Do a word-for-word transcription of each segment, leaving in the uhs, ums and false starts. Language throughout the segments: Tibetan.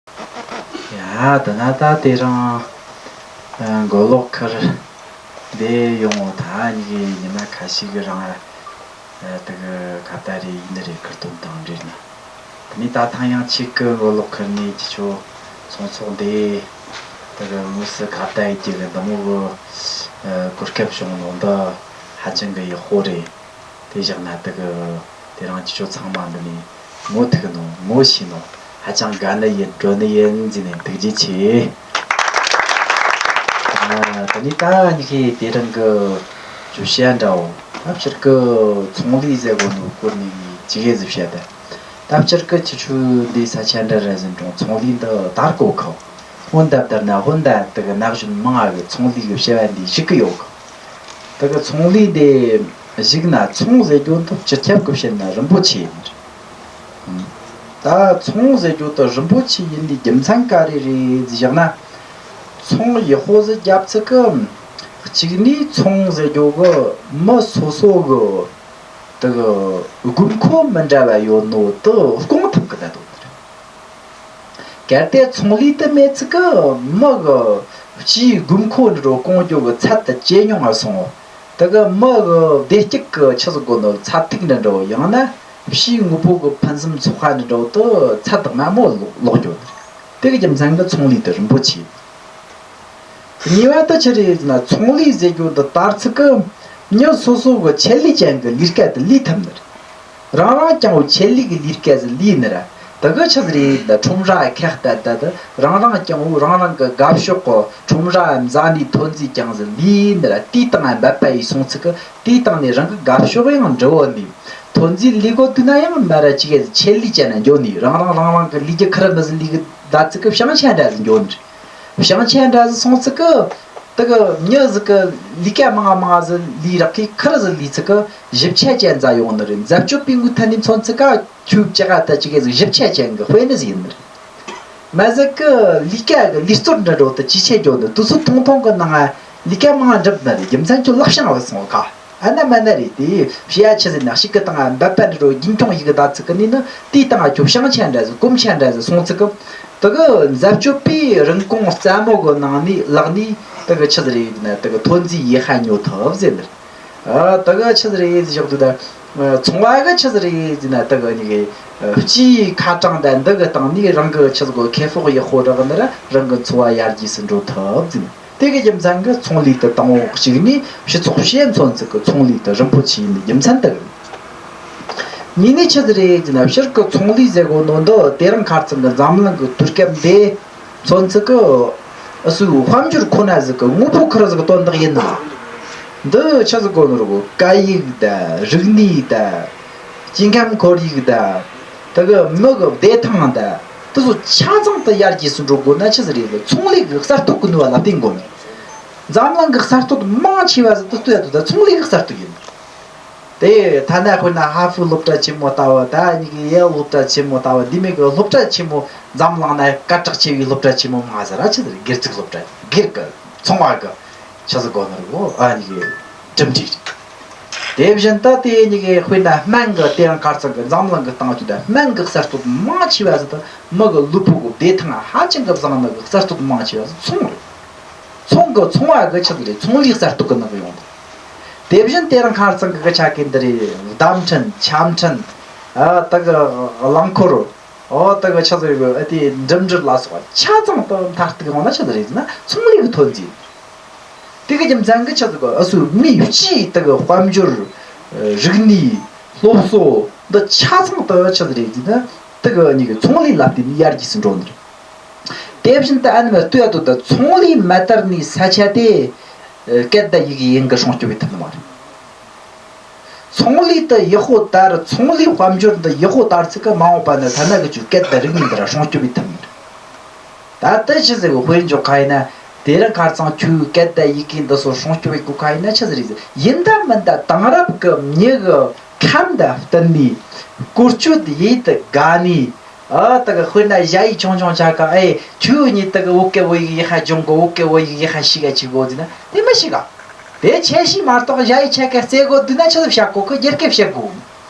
ཡ་ད་ན་ད་དེ་རང་མགོ་ལོག་ཁུལ་འདི་ཡོང་ད་ཉི་གི་ཉི་མ་ཁ་ཤས་ཀྱི་རང་དེ་གི་ཁ་བརྡ་རེ་ཡིན་རེ་ཁུར་དོན་དང་འབྲེལ་ན། དེ་ནས་ད་ཐང་ཡང་ཆིག་གི་མགོ་ལོག་ཁུལ་ནས་ཀྱི་ཆོ་ཚོང་ཚོགས་འདི་དེ་གི་དངོས་སུ་ཁ་བརྡ་ཡི་གི་འདི་མོ་གི་གོ་སྐབས་བྱུང་ནོ་འདི་ཧ་ཅང་གི་ཡག་པོ་རེད། དེ་བཞག་ན་དེ་གི་དེ་རང་ཅི་ཆོ་ཚང་མ་འདི་ནས་ངོ་ཐུག་ནོ་ངོ་ཤེས་ནོ་ཧ་ཅང་དགའ་ནི་ཡིན་སྤྲོ་ནི་ཡིན་ཟེར་ནས་ཐུགས་རྗེ་ཆེ། ཨ་དེ་ནས་ད་ཉི་ཤེས་དེ་རིང་གི་བརྗོད་བྱ་འདྲ་བོ་ད་ཕྱིར་གི་ཚོང་ལས་ཟེར་གོ་ནོ་སྐོར་ནས་ཅི་གེ་ཟིག་བཤད་ད། ད་ཕྱིར་གི་ཁྱི་ཆུ་འདི་ས་ཆ་འདྲ་ར་ཟིན་གྲོང་ཚོང་ལས་འདི་དར་གོ་ཁོ། སྔོན་ད་བདར་ན་སྔོན་ད་དེ་གི་ན་གཞོན་མང་ང་གི་ཚོང་ལས་གི་བྱ་བ་འདི་ཞིག་གི་ཡོད་གི། དེ་གི་ཚོང་ལས་དེ་གཞིགས་ན་ཚོང་ཟེར་རྒྱུ་འདི་སྤྱི་ཁྱབ་གི་བཤད་ན་རིན་པོ་ཆེ་ཡིན། ད་ཚོང་ཟེར་རྒྱུ་དེ་རིན་པོ་ཆེ་ཡིན་དུས་རྒྱུ་མཚན་ག་རེ་རེད་བཞག་ན། ཚོང་ཡག་པོ་ཟིག་རྒྱབ་ཚིག་གི་གཅིག་ནས་ཚོང་ཟེར་རྒྱུ་གི་མི་སོ་སོ་གི་དེ་གི་དགོས་མཁོ་མི་འདྲ་བ་ཡོད་ནོ་དེ་སྐོང་ཐུབ་གི་ད་དོ། གལ་ཏེ་ཚོང་ལས་དེ་མེད་ཚིག་གི་མི་གི་སྤྱིའི་དགོས་མཁོ་འདི་རོ་སྐོང་རྒྱུ་གི་ཚད་དེ་ཇེ་ཉུང་ང་སོང་། དེ་གི་མི་གི་བདེ་སྐྱིད་གི་ཆི་ཟིག་གོ་ནོ་ཚད་ཐིག་འདྲ་འདྲ་བོ་ཡང་ན་ཕྱིའི་དངོས་པོ་གི་ཕུན་སུམ་ཚོགས་པ་འདྲ་འདྲ་བོ་དེ་ཚད་དག་མ་མོ་ལོག་ལོག་རྒྱུ་ནི། དེ་གི་རྒྱུ་མཚན་གི་ཚོང་ལས་དེ་རིན་པོ་ཆེ། གཉིས་པ་དེ་ཆི་རེད་ཟེར་ན་ཚོང་ལས་ཟེར་རྒྱུ་འདི་དར་ཚིག་གི་མྱི་སོ་སོ་གི་ཆེད་ལས་ཅན་གི་ལས་ཀ་དེ་ལས་ཐུབ་ནི་རེད། རང་རང་ཀྱང་བོ་ཆེད་ལས་གི་ལས་ཀ་ཟིག་ལས་ནི་ར། དེ་གི་ཆི་ཟིག་རེད་ད་ཁྲོམ་ར་ཁག་ད་ད་ད་རང་རང་ཀྱང་བོ་རང་རང་གི་དགའ་ཕྱོགས་གི་ཁྲོམ་ར་མཛའ་ནི་ཐོན་རྫས་ཀྱང་ཟིག་ལས་ནི་ར། དེའི་སྟེང་ང་འབད་པ་ཡིས་སོང་ཚིག་གི་དེའི་སྟེང་ནས་རང་གི་དགའ་ཕྱོགས་ཡང་འདྲི་བོ་ནི། ཐོན་རྫས་ལས་གོ་དུས་ན་ཡང་མ་ར་ཅིག་གི་ཆེད་ལས་ཅན་ན་འགྱོ་ནི་རང་རང་རང་རང་གི་ལས་ཀྱི་ཁུར་མི་ཟིག་ལས་གི་ད་ཚིག་གི་བྱང་ཆ་འདྲ་ཟིག་འགྱོ་ནི། བྱང་ཆ་འདྲ་ཟིག་སོང་ཚིག་གི། དེ་གི་མྱི་ཟིག་གི་ལས་ཀ་མང་ང་མང་ང་ཟིག་ལས་རག་གི་ཁུར་ཟིག་ལས་ཚིག་གི་ཞིབ་ཆ་ཅན་ཟ་ཡོང་ནི་རེད། འཛད་སྤྱོད་པའི་ངོས་ཐད་ནས་མཚོན་ཚིག་ག་ཁྱོད་ཅག་ག་ད་ཅིག་གི་ཟིག་ཞིབ་ཆ་ཅན་གི་དཔེ་ནི་ཟིག་ཡིན་ནི་རེད། མ་ཟིག་གི་ལས་ཀ་གི་ལས་རྩོལ་འདྲ་འགྲོ་དུ་ཅི་ཆེ་འགྱོ་ནི་དུས་ཚོད་ཐུང་ཐུང་གི་ནང་ང་ལས་ཀ་མང་ང་འགྲུབ་ནི་རེད། རྒྱུ་མཚན་ཁྱོད་ལག་ཤང་བ་སོང་ག་ཨ་ན་མ་ན་རེད་དེ། ཕྱི་ཡ་ཆི་ཟེར་ན་ཞིག་གི་སྟེང་ང་འབད་པ་འདྲ་འགྲོ་རྒྱུན་འཁྱོངས་ཡི་གི་ད་ཚིག་གི་ནི་ནི་དེའི་སྟེང་ང་ཁྱོད་བྱང་ཆ་འདྲ་ཟིག་གོམས་ཆ་འདྲ་ཟིག་སོང་ཚིག་གི། དེ་གི་འཛད་སྤྱོད་པའི་རིན་གོང་རྩ་མོ་གི་ནང་ནས་ལག་ནས་དེ་གི་ཆི་ཟིག་རེད་ན་དེ་གི་ཐོན་རྫས་ཡེ་ཤ་ཉོ་ཐུབ་ཟེར་ནི། ཨ་དེ་གི་ཆི་ཟིག་རེད་ཟེར་ཞོག་དུས་ད། ཚོང་བ་གི་ཆི་ཟིག་རེད་ཟེར་ན་དེ་གི་ནི་གི་སྤྱིའི་ཁ་གྲངས་ད་འདི་གི་སྟེང་ནས་རང་གི་ཆི་ཟིག་གི་ཁེ་སྤོགས་ཡག་པོ་རག་ནི་ར་རང་གི་འཚོ་བ་ཡར་རྒྱས་སུ་འགྲོ་ཐུབ་ཟེར་ནི། དེ་གི་རྒྱུ་མཚན་གི་ཚོང་ལས་དེ་དང་བོ་གཅིག་ནས་སྤྱི་ཚོགས་ཤེས་མཚོན་ཚིག་གི་ཚོང་ལས་དེ་རིན་པོ་ཆེ་ཡིན་པའི་རྒྱུ་མཚན་དེ་གི། གཉིས་ནས་ཆི་ཟིག་རེད་ཟེར་ན་ཕྱིར་གི་ཚོང་ལས་ཟེར་གོ་ནོ་འདི་དེ་རིང་ཁ་རྩང་གི་འཛམ་གླིང་གི་དུས་སྐབས་འདི་མཚོན་ཚིག་གི་ཨ་སུ་དཔལ་འབྱོར་ཁོ་ན་ཟིག་གི་དངོས་པོ་ཁུར་ཟིག་གི་དོན་དག་ཡིན་ན། འདི་ཆི་ཟིག་གོ་ནོ་ར་གོ་སྐད་ཡིག་ད་རིག་གནས་ད་སྐྱེ་ཁམས་ཁོར་ཡུག་ད། དེ་གི་མི་གི་བདེ་ཐང་ད། དེ་ཚོ་ཆ་ཚང་དུ་ཡར་རྒྱས་སུ་འགྲོ་དགོས་ན་ཆི་ཟིག་རེད་ཟེར། ཚོང་ལས་གི་གསར་གཏོད་གི་ནུས་པ་ལ་བརྟེན་དགོས་ནི། འཛམ་གླིང་གི་གསར་གཏོད་མང་ཆེ་བ་ཟིག་དེ་ལྟོས་ཡ་དུ་ད་ཚོང་ལས་གི་གསར་གཏོད་ཡིན། དེ་ཐ་ན་དཔེར་ན་ཧ་ཧྥུ་སློབ་གྲྭ་ཆེན་མོ་ལྟ་བུ་ད་ཉི་གི་ཡེལ་སློབ་གྲྭ་ཆེན་མོ་ལྟ་བུ་འདི་མོ་གི་སློབ་གྲྭ་ཆེན་མོ་འཛམ་གླིང་ན་སྐད་གྲགས་ཆེ་བའི་སློབ་གྲྭ་ཆེན་མོ་མང་ཟེར་ར་ཆི་ཟིག་རེད། སྒེར་ཚུགས་སློབ་གྲྭ་སྒེར་གི་ཚོང་བ་གི་ཆི་ཟིག་གོ་ནི་ར་གོ་ཨ་ཉི་གི་གྲུབ་འབྲས་རེད། དེ་བཞིན་ད་དེ་གཉིས་ཀའི་དཔེར་ན་སྨན་གྱི་དེ་རིང་ཁ་རྩང་གི་འཛམ་གླིང་གི་སྟེང་ཆུ་ད་སྨན་གྱི་གསར་གཏོད་མང་ཆེ་བ་ཟིག་ད་མི་གི་ལུས་པོ་གི་བདེ་ཐང་ཧ་ཅང་གི་བཟང་ནི་གི་གསར་གཏོད་མང་ཆེ་བ་ཟིག་ཚོང་རེད། ཚོང་གི་ཚོང་བ་གི་ཆི་ཟིག་རེད། ཚོང་ལས་གསར་གཏོད་གི་ནང་གི་ཡོང་ད། དེ་བཞིན་དེ་རིང་ཁ་རྩང་གི་གི་ཆ་གི་འདི་རེད། བརྡ་འཕྲིན་ཆ་འཕྲིན་ཨ་ད་གི་རླངས་འཁོར་ཨོ་ད་གི་ཆི་ཟིག་རེད། ཨ་དེ་འགྲིམ་འགྲུལ་ལ་སོགས་པ་ཆ་ཚང་དུ་མཐར་གཏུགས་ཡོང་ན་ཆི་ཟིག་རེད་ཟེར་ན་ཚོང་ལས་གི་ཐོན་རྫས། དེ་གི་རྒྱུ་མཚན་གི་ཆི་ཟིག་གི་ཨ་སུ་མིའི་སྤྱིའི་དེ་གི་དཔལ་འབྱོར་རིག་གནས་སློབ་གསོ་འདི་ཆ་ཚང་དུ་ཆི་ཟིག་རེད་ཟེར་ན་དེ་གི་གཉིས་ཀྱི་ཚོང་ལས་ལ་བརྟེན་ནས་ཡར་རྒྱས་སུ་འགྲོ་ནི་རེད། དེ་བཞིན་དུ་ཨ་ནི་མ་ལྟོས་ཡ་དོ་ད་ཚོང་ལས་མ་དར་ནི་ས་ཆ་དེ་སྐད་བརྡ་ཡི་གེ་ཡིན་གི་སྲུང་སྐྱོབ་བྱེད་ཐུབ་ནི་མ་རེད། ཚོང་ལས་དེ་ཡག་པོ་དར། ཚོང་ལས་དཔལ་འབྱོར་འདི་ཡག་པོ་དར་ཚིག་གི་མ་འོངས་པ་ནི་ཐ་ན་གི་ཆུ་སྐད་དང་རིག་གནས་འདི་ར་སྲུང་སྐྱོབ་བྱེད་ཐུབ་ནི་རེད། ད་ལྟ་ཆི་ཟེར་གི་དཔེར་འཇོག་ཁ་ཡིན་ན་དེ་རིང་ཁ་རྩང་ཆུ་སྐད་དང་ཡི་གེ་འདི་ཚོ་སྲུང་སྐྱོབ་བྱེད་དགོས་ཁ་ཡིན་ན་ཆི་ཟེར་རེད་ཟེར། ཡིན་ད་མིན་ད་དེང་རབས་གི་མྱི་གི་ཁམས་དང་བསྟུན་ནས་བཀོལ་སྤྱོད་ཡིད་དུ་དགའ་ནས། ཨ་ད་གི་དཔེར་ན་ཞ་ཡི་ཆུང་ཆུང་ཆ་ག་ཨེ་ཆུ་ཉིད་ད་གི་བོད་སྐད་བོད་ཡིག་ཡི་ཧ་སྦྱོང་གོ་བོད་སྐད་བོད་ཡིག་ཡི་ཧ་ཤེས་ག་ཆི་གོ་ཟེར་ན་དེ་མི་ཤེས་ག་དེ་ཆེ་ཤི་མ་གཏོགས་ཞ་ཡི་ཆ་ག་རྩེ་གོ་དུས་ན་ཆི་ཟིག་བཤད་གོ་གི་རྒྱ་སྐད་བཤད་གོ་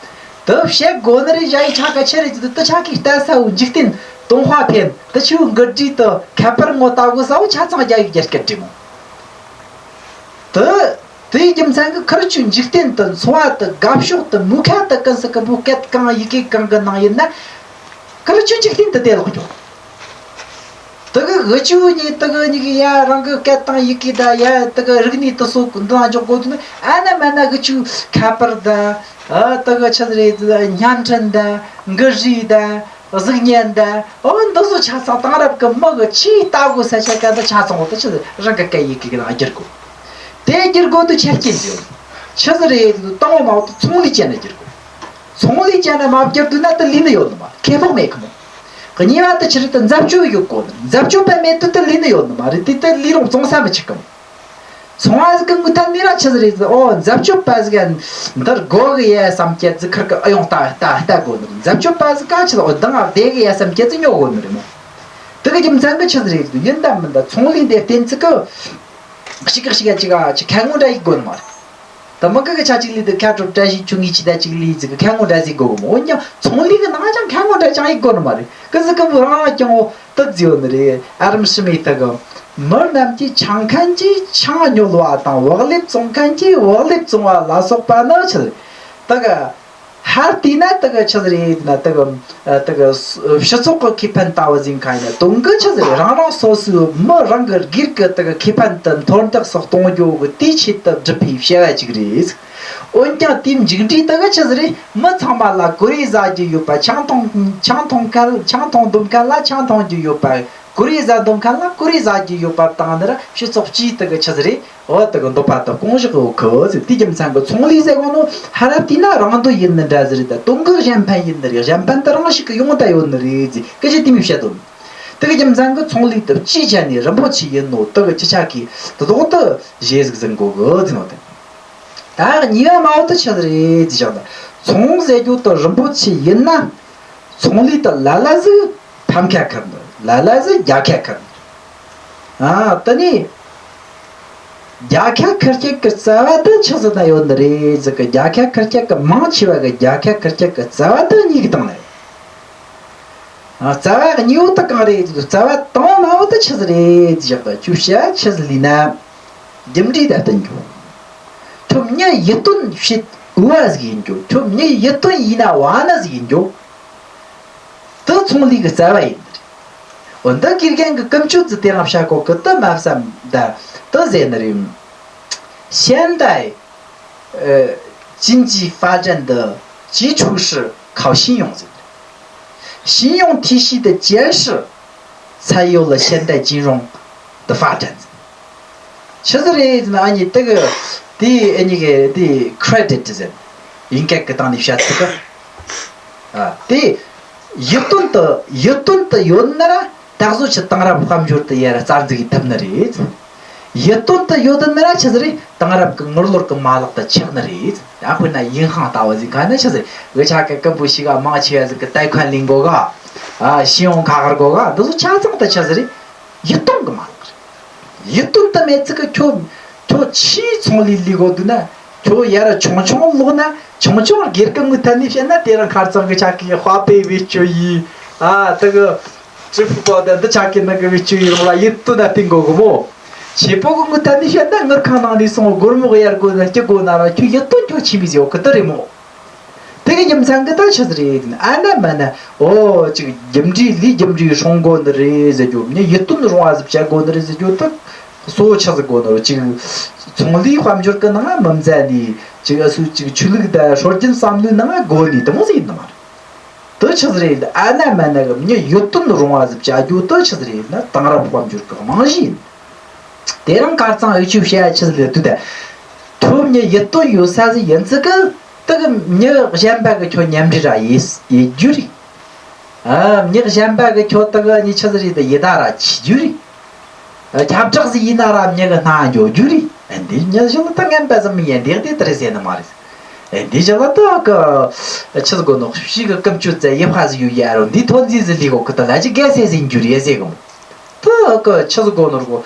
དེ་བཤད་གོ་ནི་རེད། ཞ་ཡི་ཆ་ག་ཆི་རེད་ཟེར་དུས་དེ་ཆ་གི་ལྟ་ས་བོ་འཇིག་རྟེན་ ཏུང་ཧྭ་ཕན་དེ་ཆུ་འགུལ་འདྲིས་དུ་ཁྱད་པར་ངོ་ལྟ་དགོས་ས་བོ་ཆ་ཚང་རྒྱ་ཡིག་རྒྱ་སྐད་འདྲི་མོ། དུ་དེའི་རྒྱུ་མཚན་གྱི་ཁུ་རུ་ཆུ་འཇིག་རྟེན་དུ་འཚོ་བ་དུ་དགའ་ཕྱོགས་དུ་མུ་ཁ་དུ་ཀུན་སུ་ཀུན་པོ་སྐད་གང་ཡི་གེ་གང་གི་ནང་ཡིན་ན། ཁུ་རུ་ཆུ་འཇིག་རྟེན་དུ་དེ་ལོག་འགྱོ། དུ་གི་གི་ཆུ་གཉིས་དུ་གི་གཉིས་ཀྱི་ཡ་རང་གི་སྐད་དང་ཡི་གེ་དང་ཡ་དུ་གི་རིག་གནས་དུ་སོགས་འདི་ལ་འཇོག་དགོས་དུས་ནི་ཨ་ན་མ་ན་གི་ཆུ་ཁ་པར་དང་ཨ་དུ་གི་ཆི་ཟིག་རེད། བརྙན་འཕྲིན་དང་འགུལ་རིས་དང་། གཟུགས་བརྙན་དང་། འོ་འདི་ཚོ་ཆ་ཚང་དེང་རབས་ཀྱི་མི་གི་ཆེས་ལྟ་དགོས་ས་ཆ་ག་འདི་ཆ་ཚང་འོ་དེ་ཆི་ཟིག་རང་གི་སྐད་ཡིག་གི་ནང་བསྒྱུར་དགོས། དེ་བསྒྱུར་དགོས་དུས་ཆ་རྐྱེན་ཟིག་ཡོད། ཆི་ཟིག་རེད། དང་པོ་མ་འོ་དེ་ཚོང་ལས་བྱས་ནས་བསྒྱུར་དགོས། ཚོང་ལས་བྱས་ནས་མ་བསྒྱུར་དུས་ན་དེ་ལས་ནི་ཡོད་ནི་མ་ཁེ་སྤོགས་མེད་གི་མོ། གཉིས་པ་དེ་ཆི་རེད། དེ་འཛད་སྤྱོད་ཡོད་དགོས་ནི། འཛད་སྤྱོད་པ་མེད་དུས་དེ་ལས་ནི་ཡོད་ནི་མ་རེད། དེ་དེ་ལས་རུང་བཙོང་ས་མི་ཆུག་གི་མོ། ཚོང་བ་ཟིག་གི་མུ་མཐའ་ནི་ར་ཆི་ཟིག་རེད། ཨོ་འཛད་སྤྱོད་པ་ཟིག་ག་འདིར་དགོ་གི་ཡ་བསམ་སྐྱེད་ཟིག་ཁིར་གི་ཨ་ཡོང་ལྟ་ལྟ་ལྟ་དགོ་ནི། འཛད་སྤྱོད་པ་ཟིག་ག་ཆི་ཟིག་ཨོ་འདང་ང་བདེ་གི་ཡ་བསམ་སྐྱེད་ཟིག་ཉོ་དགོ་ནི་རེད་མོ། དེ་གི་རྒྱུ་མཚན་གི་ཆི་ཟིག་རེད། ཡིན་དམ་མིན་དམ་ཚོང་ལས་འདི་བརྟེན་ཚིག་གི་ཞིག་གི་ཞིག་ག་ཅིག་ག་ཅིག་ཁ་ངོ་འདྲ་ཡིག་དགོ་ནི་མ་རེད། ད་མི་གི་གི་ཆ་ཅིག་ལས་དེ་ཁ་གྲོབ་བཀྲ་ཤིས་ཆུ་ངའི་ཆི་ད་ཅིག་ལས་ཟིག་གི་ཁ་ངོ་འདྲ་ཟིག་དགོ་གི་མོ། འོན་ཀྱང་ཚོང་ལས་གི་ནང་ཅང་ཁ་ངོ་འདྲ་ཅང་ཡིག་དགོ་ནི་མ་རེད། གི་ཟིག་གི་བུ་རང་རང་སྐྱོང་འོ། དག་ཟེར་ནི་རེད། ཨ་རམ་ཤི་མེ་ཐི་གི། མི་རྣམས་ཀྱིས་འཆང་མཁན་གྱིས་ཆང་ཉོ་བ་དང་བག་ལེབ་བཙོང་མཁན་གྱིས་བག་ལེབ་བཙོང་བ་ལ་སོགས་པ་ནི་ཆི་ཟིག་རེད། དེ་གི་ཧར་བལྟས་ན་དེ་གི་ཆི་ཟིག་རེད་ན་དེ་གི་དེ་གི་སྤྱི་ཚོགས་ཀྱི་ཁེ་ཕན་ལྟ་བུ་ཟིན་མཁན་ཡིན་ན། དོན་གི་ཆི་ཟིག་རེད། རང་རང་སོ་སོའི་མི་རང་གི་སྒེར་གྱི་དེ་གི་ཁེ་ཕན་དེ་མཐོར་འདེགས་སུ་གཏོང་རྒྱུ་གི་དེའི་ཆེད་དུ་བསྒྲུབས་པའི་བྱ་བ་ཅིག་རེད། འོན་ཀྱང་དེའི་མཇུག་འབྲས་དེ་གི་ཆི་ཟིག་རེད། མི་ཚང་མ་ལ་ཀུ་རེ་ཟ་རྒྱུ་ཡོད་པ། ཆང་འཐུང་ཆང་འཐུང་མཁན་ཆང་འཐུང་འདོད་མཁན་ལ་ཆང་འཐུང་རྒྱུ་ཡོད་པ། ཀུ་རེ་ཟ་འདོད་མཁན་ལ་ཀུ་རེ་ཟ་རྒྱུ་ཡོད་པ་བཏང་ནི་ར་སྤྱི་ཚོགས་སྤྱིའི་དེ་གི་ཆི་ཟིག་རེད། འོ་དེ་གི་འདོད་པ་དེ་སྐོང་བཞག་གི་ཡོད་གི་ཟེར། དེའི་རྒྱུ་མཚན་གི་ཚོང་ལས་ཟེར་གོ་ནོ་ཧ་ར་བལྟས་ན་རང་འདོད་ཡིན་ནི་འདྲ་ཟིག་རེད། ད་དོན་གི་གཞན་ཕན་ཡིན་ནི་རེད། གཞན་ཕན་དེ་རང་ཞིག་གི་ཡོང་ད་ཡོད་ནི་རེད་ཟེར་སྐད་ཆ་དེ་མོ་བཤད་དོ། དེ་གི་རྒྱུ་མཚན་གི་ཚོང་ལས་དེ་སྤྱིའི་ཆ་ནས་རིན་པོ་ཆེ་ཡིན་ནོ་དེ་གི་ཅི་ཆ་གི་དེ་དོག་ཏུ་བཞེས་ཟིག་ཟིན་གོ་གི་ཟེར་ནོ་དེ། ད་གཉིས་པ་མ་འོ་དེ་ཆི་ཟིག་རེད་ཟེར་བཞག་ད། ཚོང་ཟེར་རྒྱུ་དེ་རིན་པོ་ཆེ་ཡིན་ན། ཚོང་ལས་དེ་ལ་ལ་ཟིག་ཕམ་ཁ་ཁུར་ནི། ལ་ལ་ཟིག་རྒྱལ་ཁ་ཁུར་ནི། ཨ་དེ་ནས་རྒྱལ་ཁ་ཁུར་ཁྱེད་ཀྱི་རྩ་བ་དེ་ཆི་ཟིག་ན་ཡོད་ནི་རེད་ཟེར་གི། རྒྱལ་ཁ་ཁུར་ཁྱེད་ཀྱི་མང་ཆེ་བ་གི་རྒྱལ་ཁ་ཁུར་ཁྱེད་ཀྱི་རྩ་བ་དེ་གཉིས་ཀྱི་སྟེང་ན་ཡོད། ཨ་རྩ་བ་གཉིས་པོ་དེ་གང་རེད་ཟེར་གི། རྩ་བ་དང་པོ་མ་འོ་དེ་ཆི་ཟིག་རེད་ཟེར་བཞག་ད། ཁྱོད་བཤད་ཆི་ཟིག་ལས་ན། རྒྱུ་འབྲས་དེ་བསྟན་རྒྱུ། ཁྱོད་མྱི་ཡིད་རྟོན་བྱེད་འོས་པ་ཟིག་ཡིན་རྒྱུ། ཁྱོད་མྱི་ཡིད་རྟོན་ཡིན་ན་བ་ན་ཟིག་ཡིན་རྒྱུ། དེ་ཚོང་ལས་ཀྱི་རྩ་བ་ཡིན། འོ་འདི་དགེ་རྒན་གྱི་ཀུན་སྤྱོད་ཀྱི་དེ་རང་བཤད་གོ་གི། དེ་མ་བསམ་ད་དེ་ཟེར་ནི་རེད། 现代 呃，经济发展的基础是靠信用ཟེར། 信用体系的建设才有了现代金融的发展ཟེར། ཆི་ཟིག་རེད་ཟེར་ན། ཨ་ནི་དེ་གི་དེ་ཨ་ནི་གི་དེ་credit ཟེར། དབྱིན་སྐད་ཀྱི་སྟེང་ནས་བཤད་ཚུལ་གི། ཨ་དེ་ཡིད་རྟོན་དུ་ཡིད་རྟོན་དུ་ཡོད་ན་ར། ད་གཟོད་ཆི་དེང་རབས་དཔལ་འབྱོར་དེ་ཡར་རྩ་འཛུགས་ཐུབ་ནི་རེད། ཡིད་རྟོན་དུ་ཡོད་ན་ར་ཆི་ཟིག་རེད། དེང་རབས་ཀྱི་དངུལ་ལོར་གྱི་མ་ལག་དེ་ཆགས་ནི་རེད། ཡང་དཔེར་ན་银行ལྟ་བུ་ཟིག་ག་ནི་ཆི་ཟིག་འུ་ཅག་གི་ཀུན་པོ་ཞིག་ག་མང་ཆེ་བ་ཟིག་གི་贷款ལེན་དགོ་ག་ཨ་信用卡ཁར་དགོ་ག་འདི་ཚོ་ཆ་ཚང་དེ་ཆི་ཟིག་རེད། ཡིད་རྟོན་གྱི་མ་ལག་རེད། ཡིད་རྟོན་དུ་མེད་ཚིག་གི་ཁྱོད་ཁྱོད་ཆེས་ཚོང་ལས་ལས་དགོ་འདུག་ན། ཁྱོད་ཡར་ཆུང་ཆུང་ལོག་ན་ཆུང་ཆུང་སྒེར་གྱི་ངོས་ཐད་ནས་བཤད་ན། དེ་རིང་ཁ་རྩང་གི་ཆ་གི་ཧྭ་པེ་བེད་སྤྱོད་ཡིན། ཨ་དེ་གི་支付宝དང་འདི་ཆ་གི་ནང་གི་བེད་སྤྱོད་ཡིན་རུང་ལ་ཡིད་རྟོན་ན་བསྟེན་དགོ་གི་མོ། བྱེད་པོ་གི་ངོས་ཐད་ནས་བཤད་ན། དངུལ་ཁང་ནང་ནས་སོང་སྒོར་མོ་གཡར་དགོས་ན་སྐྱི་དགོས་ན་ར་ཁྱོད་ཡིད་རྟོན་ཁྱོད་ཆི་མི་ཟེར་གི་དེ་རེད་མོ། དེ་གི་རྒྱུ་མཚན་གི་ད་ཆི་ཟིག་རེད། ཨ་ན་མ་ན་འོ་ཅིག་རྒྱུ་འབྲས་ལས་རྒྱུ་འབྲས་སྲུང་དགོ་ནི་རེད་ཟེར་རྒྱུ། མྱི་ཡིད་རྟོན་རུང་བ་ཟིག་བྱ་དགོ་ནི་རེད་ཟེར་རྒྱུ་དེ་གཙོ་བོ་ཆི་ཟིག་དགོ་ནི་རེད། ཅིག་ཚོང་ལས་དཔལ་འབྱོར་གི་ནང་མི་མཛའ་ནི་ཅིག་ཨ་སུ་ཅིག་ཆོས་ལུགས་དང་སྲོལ་རྒྱུན་བསམ་བློའི་ནང་དགོ་ནི་དེ་མོ་ཟིག་ཡིན་ནི་མ་རེད། དེ་ཆི་ཟིག་རེད། ཨ་ན་མ་ན་གི་མྱི་ཡིད་རྟོན་རུང་བ་ཟིག་བྱ་རྒྱུ་དེ་ཆི་ཟིག་རེད་ན། དེང་རབས་དཔལ་འབྱོར་གི་རྨང་གཞི་ཡིན། དེ་རིང་ཁ་རྩང་འུ་ཆོས་བཤད་ཆི་ཟིག་ལས་དུས་ད། ཁྱོད་མྱི་ཡིད་རྟོན་ཡོད་ས་ཟིག་ཡིན་ཚིག་གི། དེ་གི་མྱི་གཞན་པ་གི་ཁྱོད་མཉམ་འབྲེལ་ར་ཡེད་ཡེད་རྒྱུ་རེད། ཨ་མྱི་གཞན་པ་གི་ཁྱོད་དེ་གི་ནི་ཆི་ཟིག་རེད། དེ་ཡི་ད་ར་ཆི་རྒྱུ་རེད། ཨ་ཁྱབ་བསྒྲགས་ཟིག་ཡིན་ན་ར་མྱི་གི་སྣང་འགྱོ་རྒྱུ་རེད། ཨ་འདི་མྱི་བཞིན་ད་ངན་པ་ཟིག་མི་ཡིན་འདི་དེ་དེ་རེད་ཟེར་ནི་མ་རེད། ཨ་འདི་བཞིན་ད་གི་ཆི་ཟིག་གོ་ནོ་ཕྱི་གི་ཀུན་སྤྱོད་ཟེར་ཡི་ཕ་ཟིག་ཡོད་ཡ་རོ། འདི་ཐོན་རྫས་ཟིག་ལས་གོ་གི་ད་ལ་ཅི་གལ་སྲིད་ཟིག་འགྱུར་ཡ་ཟེར་གོ། དེ་གི་ཆི་ཟིག་གོ་ནོར་གོ།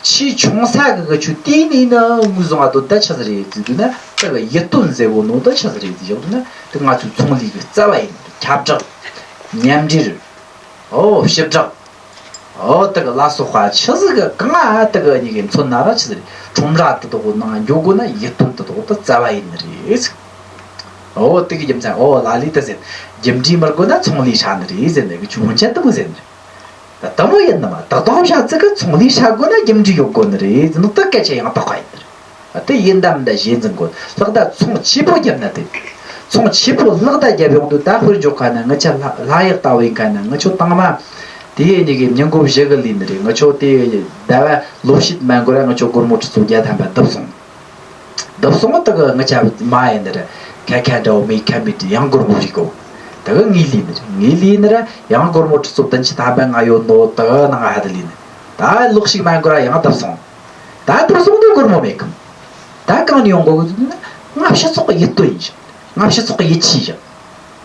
ཆེས་ཆུང་ས་གི་གི་ཆུ་དེ་ནས་ནི་ངོས་བཟུང་བ་དོ་ད་ཆི་ཟིག་རེད་ཟེར་དུས་ན། དེ་གི་ཡིད་རྟོན་ཟེར་གོ་ནོ་ད་ཆི་ཟིག་རེད་ཟེར་ཡོང་དུས་ན། དེ་ང་ཚོའི་ཚོང་ལས་གི་རྩ་བ་ཡིན། ཁྱབ་བསྒྲགས། མཉམ་འབྲེལ། ཨོ་ཞིབ་དྲག་ཨོ་དེ་གི་ལ་སོགས་པ་ཆི་ཟིག་གི་གང་ཨ་དེ་གི་གཉིས་ཀྱི་མཚོན་ན་ར་ཆི་ཟིག་ཁྲོམ་ར་དེ་དག་ནང་འགྱོ་དགོས་ན་ཡིད་རྟོན་དེ་དག་ཏུ་རྩ་བ་ཡིན་ནི་རེད། ཨོ་དེ་གི་རྒྱུ་མཚན་ཨོ་ལ་ལས་དེ་ཟེར། རྒྱུ་འབྲས་མི་དགོས་ན་ཚོང་ལས་ཧྲ་ནི་རེད་ཟེར་ནས་གི་ཆུ་མོ་ཆེན་དེ་མོ་ཟེར་ནི་རེད། ད་དེ་མོ་ཡིན་ནི་མ་ཏག་ཏག་བྱ་ཚིག་གི་ཚོང་ལས་ཧྲ་དགོས་ན་རྒྱུ་འབྲས་ཡོད་དགོས་ནི་རེད་ཟེར་ནོ་དེ་སྐད་ཆ་ཡང་དག་པ་ཡིན་ནི་རེད། དེ་ཡིན་དམ་ད་གཞས་འཛིན་དགོས་ལྷག་ད་ཚོང་ཆེ་པོ་བརྒྱབ་ན་དེ། ཚོང་ཆེ་པོ་ལྷག་ད་བརྒྱབ་ཡོང་དུས་ད་དཔེར་འཇོག་ཁ་ན་ངི་ཆ་ལྷ་ལྷ་ཡག་ལྟ་བུ་ཡིན་ཁ་ན་ངི་ཆོ་དང་མ། དེ་ཡི་གཉིས་ཀྱི་ཉིན་གོ་བཞི་གི་ལུས་ནི་རེད། ངི་ཆོ་དེ་ཟླ་བ་ལོ་ཕྱེད་མ་འགོར་ར་ངི་ཆོ་སྒོར་མོ་ཁྲི་ཚོ་བརྒྱ་ཐམ་པ་བརྡིབས་སོང་། བརྡིབས་སོང་དེ་གི་ངི་ཆ་མ་ཡིན་ནི་རེད། ཁ་ཁ་འདྲ་བོ་མེད་ཁ་མེད་དེ་ཡང་སྒོར་མོ་རིག་གོ། དེ་གི་ངའི་ལུས་ནི་རེད། ངའི་ལུས་ནི་ར་ཡང་སྒོར་མོ་ཁྲི་ཚོ་བདུན་ཅུ་ཐམ་པ་ང་ཡོད་ནོ་དེ་གི་ནང་ཧ་དི་ལུས་ནི། ད་ལོ་གཅིག་མ་འགོར་ར་ཡང་བརྡིབས་སོང་། ད་དེར་སོང་དུས་སྒོར་མོ་མེད་གམ། ད་གང་ནས་ཡོང་དགོས་ཀྱི་འདུག་ན། ང་སྤྱི་ཚོགས་ཀྱི་ཡིད་རྟོན་ཡིན་ཞིང་། ང་སྤྱི་ཚོགས་ཀྱི་ཡིད་ཆེས་ཡིན།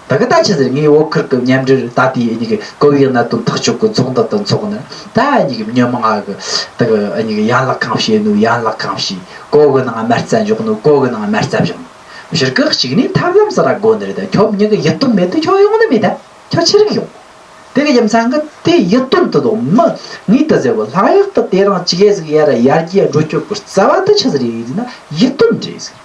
ད་གི་ད་ཆི་ཟེར་ངའི་བོད་ཁུལ་གྱི་མཉམ་འབྲེལ་ད་ལྟའི་ཨ་ནི་གི་ཀོ་བིའི་གནད་དོན་ཐག་གཅོད་ཀྱི་ཚོགས་འདུ་དུ་འཚོགས་ནས་ད་ཨ་ནི་གི་མྱི་མང་ང་གི་ད་གི་ཨ་ནི་གི་ཡན་ལག་ཁང་བྱས་ནོ་ཡན་ལག་ཁང་བྱས། གོ་གི་ནང་མ་རྩ་འཇོག་ནོ་གོ་གི་ནང་མ་རྩ་བཞག་ནོ། ཕྱིར་གི་གཅིག་ནས་ཐབས་ལམ་ཟེར་ར་དགོས་ནི་རེད། ད་ཁྱོད་མྱི་གི་ཡིད་རྟོན་མེད་དུས་ཁྱོད་ཡོང་ནི་མེད་ད། ཁྱོད་ཆི་རིག་ཡོང་། དེ་གི་རྒྱུ་མཚན་གི་དེ་ཡིད་རྟོན་དུ་དོ་མི་ངེས་དུ་ཟེར་བ་ལྷག་ཡག་ཏུ་དེ་རང་ཅི་གེ་ཟིག་ཡར་ཡར་རྒྱས་འགྲོ་སྐྱོད་གི་རྩ་བ་དུ་ཆི་ཟིག་རེད་ཟེར་ན་ཡིད་རྟོན་རེད་ཟེར།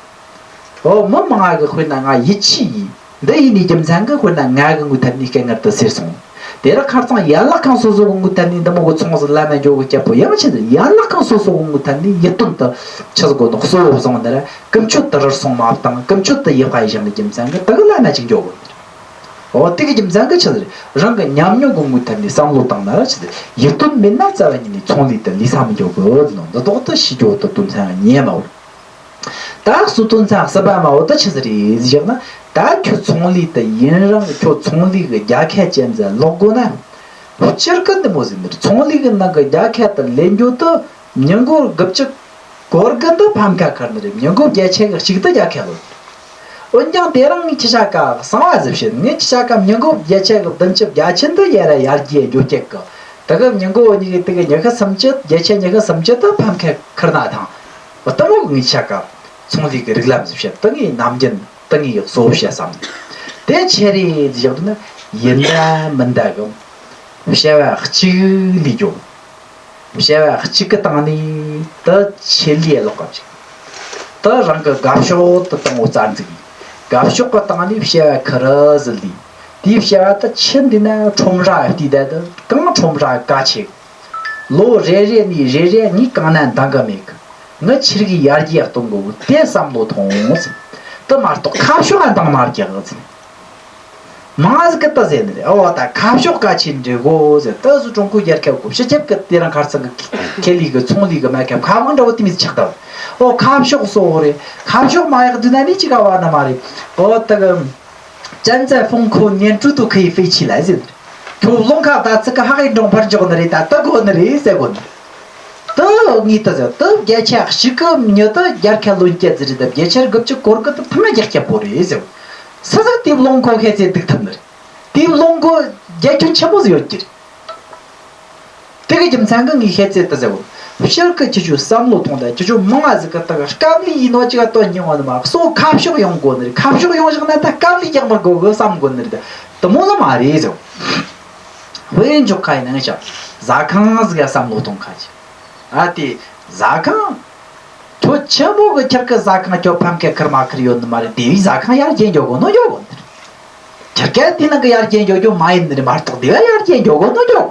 ཨོ་མི་མང་ང་གི་དཔེར་ན་ང་ཡིད་ཆེས་ཡིན། འདི་ཡིན་ནི་རྒྱུ་མཚན་གི་དཔེར་ན་ང་གི་ངོས་ཐད་ནས་སྐད་ངར་དུ་ཟེར་སོང་། དེ་ར་ཁར་ཚང་ཡན་ལག་ཁང་སོ་སོ་གི་ངོས་ཐད་ནས་འདི་མོ་གི་ཚོང་ཟིག་ལ་ན་འཇོག་གི་སྐྱབས་པོ་ཡང་ཆི་ཟིག་ཡན་ལག་ཁང་སོ་སོ་གི་ངོས་ཐད་ནས་ཡིད་རྟོན་དུ་ཆི་ཟིག་གོ་ནོ་གསོ་བོ་བཟང་འདི་ར་ཀུན་སྤྱོད་དུ་རུལ་སོང་མ་བཏང་ཀུན་སྤྱོད་དུ་ཡག་པ་ཡིན་ཞིང་ནི་རྒྱུ་མཚན་གི་དུ་གི་ལ་ན་ཅིག་འཇོག་གོ་ནི་རེད། འོ་དེ་གི་རྒྱུ་མཚན་གི་ཆི་ཟེར། རང་གི་ཉམས་མྱོང་གི་ངོས་ཐད་ནས་བསམ་བློ་བཏང་ན་ར་ཆི་ཟེར། ཡིད་རྟོན་མེད་ན་རྩ་བ་ཉིད་ནས་ཚོང་ལས་དེ་ལས་ས་མི་འཇོག་གི་ཟེར་ནོ་འདི་ཐོག་ཏུ་ཤི་རྒྱུ་དུ་དོན་ཚན་ཉེ་མ་བོར། ད་སུ་དོན་ཚན་གསུམ་པ་མ་བོ་དུ་ཆི་ཟེར་རེད་ཟེར་ན། ད་ཁྱོད་ཚོང་ལས་དེ་ཡུན་རིང་ཁྱོད་ཚོང་ལས་གི་རྒྱལ་ཁ་ཅན་ཟེར་ལོག་དགོས་ན། སྤྱིར་གི་འདི་མོ་ཟེར་ནི་རེད། ཚོང་ལས་གི་ནང་གི་རྒྱལ་ཁ་དེ་ལེན་རྒྱུ་དུ། མྱི་མགོ་དགུ་བཅུ་གོ་དགུ་འདི་ཕམ་ཁ་ཁུར་ནི་རེད། མྱི་མགོ་བརྒྱད་ཅུ་གི་གཅིག་ཏུ་རྒྱལ་ཁ་ལོན། འོན་ཀྱང་དེ་རིང་ངས་ཁྱི་ཤ་ཀ་གསང་བ་ཟིག་བཤད། ངས་ཁྱི་ཤ་ཀ་མྱི་མགོ་བརྒྱད་ཅུ་གི་བདུན་ཅུ་བརྒྱད་ཅུ་འདི་ཡར་ཡར་རྒྱས་འགྱོ་སྐྱེད་གི། དེ་གི་མྱི་མགོ་གཉིས་གི་དེ་གི་ཉི་ཤུ་སུམ་ཅུ་བརྒྱད་ཅུ་ཉི་ཤུ་སུམ་ཅུ་དུ་ཕམ་ཁ་ཁུར་ན་ཐང་། འོ་དེ་མོ་གི་ངས་ཁྱི་ཤ་ཀ་ཚོང་ལས་གི་རིགས་ལམ་ཟིག་བཤད། དེ་ངས་ནམ་རྒྱུན་དེ་ངས་གསོ་བཤད་བསམ། དེ་ཆེ་རེད་ཟིག་བཞག་ན་ཡིན་ད་མིན་ད་གི་བྱ་བ་གཅིག་ལས་འགྱོ། བྱ་བ་གཅིག་གི་སྟེང་ནས་དུ་ཆེད་ལས་ལོག་ག་ཅིག་དུ་རང་གི་དགའ་ཕྱོགས་དུ་བཏང་བོ་རྩ་འཛུགས་ཡིན། དགའ་ཕྱོགས་ཀྱི་སྟེང་ནས་བྱ་བ་ཁུར་ཟིག་ལས། དེའི་བྱ་བ་དུ་ཆི་འདི་ན་ཁྲོམ་ར་བལྟས་ད་དུ་གང་ཁྲོམ་ར་ག་ཆེ། ལོ་རེ་རེ་ནས་རེ་རེ་ངས་གང་ན་འདང་གི་མེད་གི། ངི་ཆི་རིག་ཡར་རྒྱས་གཏོང་དགོས་གི་དེ་བསམ་བློ་ཐོངས་ཟིག་དུ་མ་གཏོགས་ཁ་ཕྱོགས་ཨ་འདང་མ་རྒྱག་གི་ཟིག་མང་ཟིག་གི་ད་ཟེར་ནི་རེད། ཨོ་ད་ཁ་ཕྱོགས་ག་ཆེ་འདྲི་གོ་ཟེར། ད་སུ་ཀྲུང་གོའི་རྒྱལ་ཁབ་གོ་ཕྱི་ཁྱབ་གི་དེ་རིང་ཁ་སང་གི་ཁེ་ལས་གི་ཚོང་ལས་གི་མ་ཁྱབ་ཁ་དབང་འདྲ་བོ་དེ་མི་ཆགས་ད། ཨོ་ཁ་ཕྱོགས་སོ་རེད། ཁ་ཕྱོགས་མ་ཡག་དུས་ན་ནི་ཅི་ག་བ་ན་མ་རེད། ཨོ་ད་གི་站在风口，眼珠都可以飞起来ཟེར་ནི་རེད། ཁྱོད་རླུང་ཁ་ད་ཚིག་གི་ཧ་གི་འགྲོང་འཕར་འཇོག་ནི་རེད། ད་ད་གོ་ནི་རེད་ཟེར་གོ་ནི། ད་ངས་ད་ཟེར་ད་བརྒྱ་ཆ་གཅིག་གི་མྱི་ད་རྒྱལ་ཁ་ལོན་སྐྱེད་ཟེར་རེད། ད་བརྒྱ་ཆ་དགུ་བཅུ་གོ་དགུ་ད་ཐ་མ་རྒྱག་སྐྱེད་པོ་རེད་ཟེར། སུ་ཟིག་དེ་རླུང་ཁོ་ཁས་ཚེ་སྡུག་ཐུབ་ནི་རེད། དེའི་བློ་མགོ་རྒྱ་ཁྱོན་ཆེན་པོ་ཟིག་ཡོད་ཀྱི་རེད། དེ་གི་རྒྱུ་མཚན་གི་ངས་ཤེས་ཚད་དུ་ཟེར་བོ། ཕྱིར་གི་ཁྱེད་ཆོས་བསམ་བློ་ཐོངས་དང་ཁྱེད་ཆོས་མང་ང་ཟིག་གི་ད་གི་སྐབས་ལས་ཡིན་ནོ་ཅིག་ག་དོན་སྙིང་བ་ནི་མ་གསོ་ཁ་ཕྱོགས་ཡོང་དགོ་ནི་རེད། ཁ་ཕྱོགས་ཡོང་བཞག་ན་ད་སྐབས་ལས་རྒྱག་མི་དགོ་གི་བསམ་དགོ་ནི་རེད། དེ་མོ་ལ་མ་རེད་ཟེར་བོ། དཔེ་འཇོག་ཁ་ཡིན་ན་ངས་ཆ་ཟ་ཁང་ཟིག་ག་བསམ་བློ་ཐོངས་ཁ་ཅིག་ཨ་དེ་ཟ་ཁང་། ཁྱོད་ཆེན་པོ་གི་ཁྱེད་ཀྱི་ཟ་ཁང་ཁྱོད་ཕམ་ཁ་ཁུར་མ་ཁུར་ཡོད་ནི་མ་རེད། དེ་བས་ཟ་ཁང་ཡར་རྒྱས་འགྱོ་དགོ་ནོ་འགྱོ་དགོ་ནི་རེད། ཁྱེད་ཀྱི་དེ་ནང་གི་ཡར་རྒྱས་འགྱོ་རྒྱུ་མ་ཡིན་ནི་རེད་མ་གཏོགས་དེ་བས་ཡར་རྒྱས་འགྱོ་དགོ་ནོ་འགྱོ་དགོ་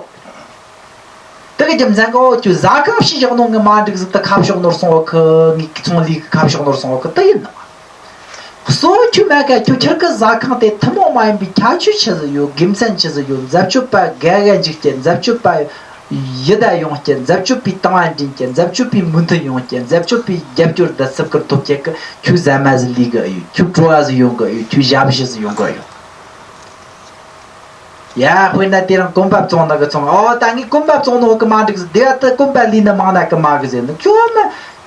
ནི་རེད། དེ་གི་རྒྱུ་མཚན་གི་ཨོ་ཁྱོད་ཟ་ཁང་ཕྱི་བཞག་ནོ་ངི་མ་འགྲིག་ཟིག་ཏུ་ཁ་ཕྱོགས་ནོར་སོང་བ་ཁི་ངི་ཚོང་ལས་གི་ཁ་ཕྱོགས་ནོར་སོང་བ་ཁི་དེ་ཡིན་ནི་མ། གསོ་བོ་ཁྱོད་མ་ག་ཁྱོད་ཁྱེད་ཀྱི་ཟ་ཁང་དེ་ཐུན་མོང་མ་ཡིན་པའི་ཁྱད་ཆོས་ཆི་ཟིག་ཡོད། དགེ་མཚན་ཆི་ཟིག་ཡོད། འཛད་སྤྱོད་པ་དགའ་དགའ་འཇིག་རྐྱེན། འཛད་སྤྱོད་པ་ཡིད་ད་ཡོང་རྐྱེན། འཛད་སྤྱོད་པའི་དང་བ་འདྲེན་རྐྱེན། འཛད་སྤྱོད་པའི་མོས་མཐུན་ཡོང་རྐྱེན། འཛད་སྤྱོད་པའི་རྒྱབ་སྐྱོར་ད་ཚུབ་ཀར་ཐོབ་རྐྱེན་གི་ཁྱོད་ཟ་མ་ཟིག་ལས་གི་ཡོད། ཁྱོད་བྲོ་བ་ཟིག་ཡོང་གི་ཡོད། ཁྱོད་ཞབས་ཕྱི་ཟིག་ཡོང་གི་ཡོད། ཡ་དཔེར་ན་དེ་རིང་གོམ་པ་བཙོང་ན་གི་ཚོང་ཨོ་ད་ངས་གོམ་པ་བཙོང་ནོ་གི་མ་འགྲིག་ཟིག་དེ་བ་ད་གོམ་པ་ལས་ན་མང་ན་གི་མ་གི་ཟེར་ནི་ཁྱོད་མ།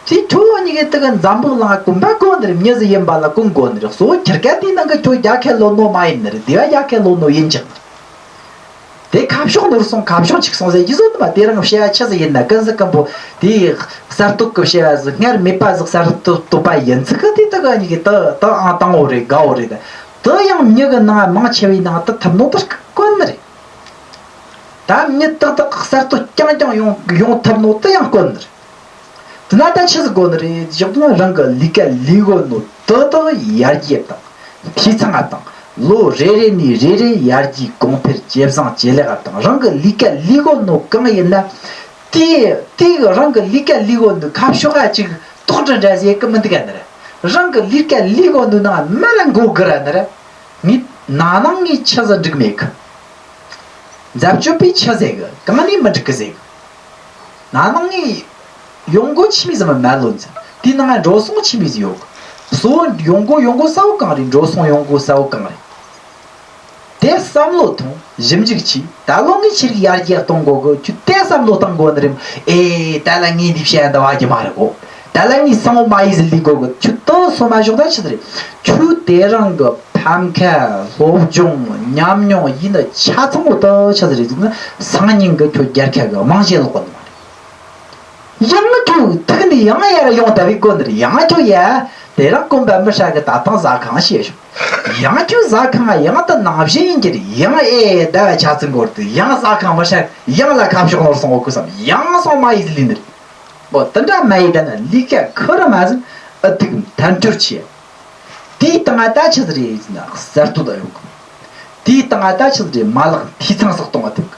དེ་ཁྱོད་གཉིས་ཀྱི་དེ་གི་འཛམ་བུ་གླིང་གོམ་པ་གོ་ནི་རེད། མྱི་ཟིག་ཡིན་པ་ལ་གོམ་གོ་ནི་རེད། གཙོ་བོ་ཁྱེད་ཀ་དེའི་ནང་གི་ཁྱོད་རྒྱལ་ཁ་ལོན་ནོ་མ་ཡིན་ནི་རེད། དེ་བ་རྒྱལ་ཁ་ལོན་ནོ་ཡིན་ཅིག་ནི་རེད། དེ་ཁ་ཕྱོགས་ནོར་སོང་ཁ་ཕྱོགས་འཆུག་སོང་ཟེར་རྒྱུ་བཟོ་ནི་མ། དེ་རིང་བཤད་ཡ་ཆི་ཟིག་ཡིན་ན་ཀུན་གཟིགས་སྐུ་འབོ་དེའི་གསར་གཏོད་ཀྱི་བཤད་ཡ་ཟིག་སྔར་མེད་པ་ཟིག་གསར་གཏོད་གཏོད་པ་ཡིན་ཚིག་གི་དེ་དག་གཉིས་ཀྱི་དེ་དེ་ཨང་དང་བོ་རེད་དགའ་བོ་རེད། དེ་ཡང་མྱི་གི་ནང་མང་ཆེ་བའི་ནང་དུ་ཐུབ་ནོ་དེ་དཀོན་ནི་རེད། ད་མྱི་ཏག་ཏག་གི་གསར་གཏོད་རྐྱང་རྐྱང་ཡོང་ཡོང་ཐུབ་ནོ་དེ་ཡང་དཀོན་ནི་རེད། དེ་ན་ད་ཆི་ཟིག་དགོས་ནི་རེད་ཞོག་ན། རང་གི་ལས་ཀ་ལས་དགོས་ནོ་དེ་དག་ཡར་རྒྱས་དང་འཐུས་ཚང་བ་དང་། ལོ་རེ་རེ་ནས་རེ་རེ་ཡར་རྒྱས་གོང་འཕེལ་ཇེ་བཟང་ཇེ་ལེགས་དང་། རང་གི་ལས་ཀ་ལས་དགོས་ནོ་གང་ཡིན་ན། དེ་དེ་གི་རང་གི་ལས་ཀ་ལས་དགོས་ནོ་ཁ་ཕྱོགས་ཨ་ཅིག་དོག་འདྲ་འདྲ་ཟེ་གི་མི་འདུག་ག་ནི་རེད། རང་གི་ལས་ཀ་ལས་དགོས་ནོ་ནང་མ་ལ་མགོ་སྒུར་ར་ནི་རེད། ངས་ན་ནིང་ངས་ཆི་ཟིག་འགྲིག་མེད་གི། འཛད་སྤྱོད་པའི་ཆི་ཟེ་གི་གང་ནས་མི་འགྲིག་གི་ཟེ་གི། ན་ནིང་ངས་ཡོང་སྒོ་ཆི་མི་ཟིག་མ་མ་ལོན་ཟིག། དེའི་ནང་ང་འགྲོ་སོང་ཆི་མི་ཟིག་ཡོད་གི། གཙོ་བོ་ཡོང་སྒོ་ཡོང་སྒོ་ས་བོ་གང་རེད། འགྲོ་སོང་ཡོང་སྒོ་ས་བོ་གང་རེད། དེ་བསམ་བློ་ཐོངས། ཞིབ་འཇུག་བྱས། ད་ལོ་ངས་ཆི་རིགས་ཡར་རྒྱས་གཏོང་དགོ་གི། ཁྱོད་དེ་བསམ་བློ་བཏང་དགོ་ནི་རེད། ཨེ་ད་ལ་ངས་འདི་བཤད་འདི་བ་རྒྱུ་མ་རེད་གོ། ད་ལ་ངས་སང་བོ་མ་ཡིས་ལི་དགོ་གི། ཁྱོད་དེ་སོ་མ་ཞོག་ད་ཆི་ཟིག་རེད། ཁྱོད་དེ་རང་གི་ཕམ་ཁ་སློབ་སྦྱོང་ཉམས་མྱོང་ཡིན་ན་ཆ་ཚང་བོ་དེ་ཆི་ཟིག་རེད་ཟེར་ན། སང་ཉིན་གི་ཁྱོད་རྒྱལ་ཁ་གི་རྨང་གཞི་ལོག་གི་ནི་མ་རེད། ཡང་ཁྱོད་ཐུག་ནས་ཡང་ཡར་ཡོང་ད་བའི་སྒོ་ནས་ཡང་ཁྱོད་ཡ། དེ་རིང་དགོན་པ་མི་ཧྲ་གི་ད་ཐང་ཟ་ཁང་བཤད་ཤོག། ཡང་ཁྱོད་ཟ་ཁང་ཡང་དུ་ནང་བཞིན་ཡིན་གྱི་རེད། ཡང་ཨེ་ཟླ་བ་ཆ་ཚིག་འགོར་དུས་ཡང་ཟ་ཁང་མི་ཧྲ་ཡང་ལ་ཁ་ཕྱོགས་ནོར་སོང་འོ་ཁུ་བསམ་ཡང་སོང་མ་ཡིས་ལི་ནི་རེད། འོ་དེ་འདྲ་མ་ཡིས་ད་ན་ལས་ཀ་ཁུ་རུ་མ་ཟིན་ཨ་ཐུག་ཐན་ཐུར་ཆེ། དེའི་སྟེང་ང་ད་ཆི་ཟིག་རེད་ཟེར་ན་གསར་གཏོད་ཡོང་གི། དེའི་སྟེང་ང་ད་ཆི་ཟིག་རེད། མ་ལག་འཐུས་ཚང་ཟིག་གཏོང་བ་ཐུབ་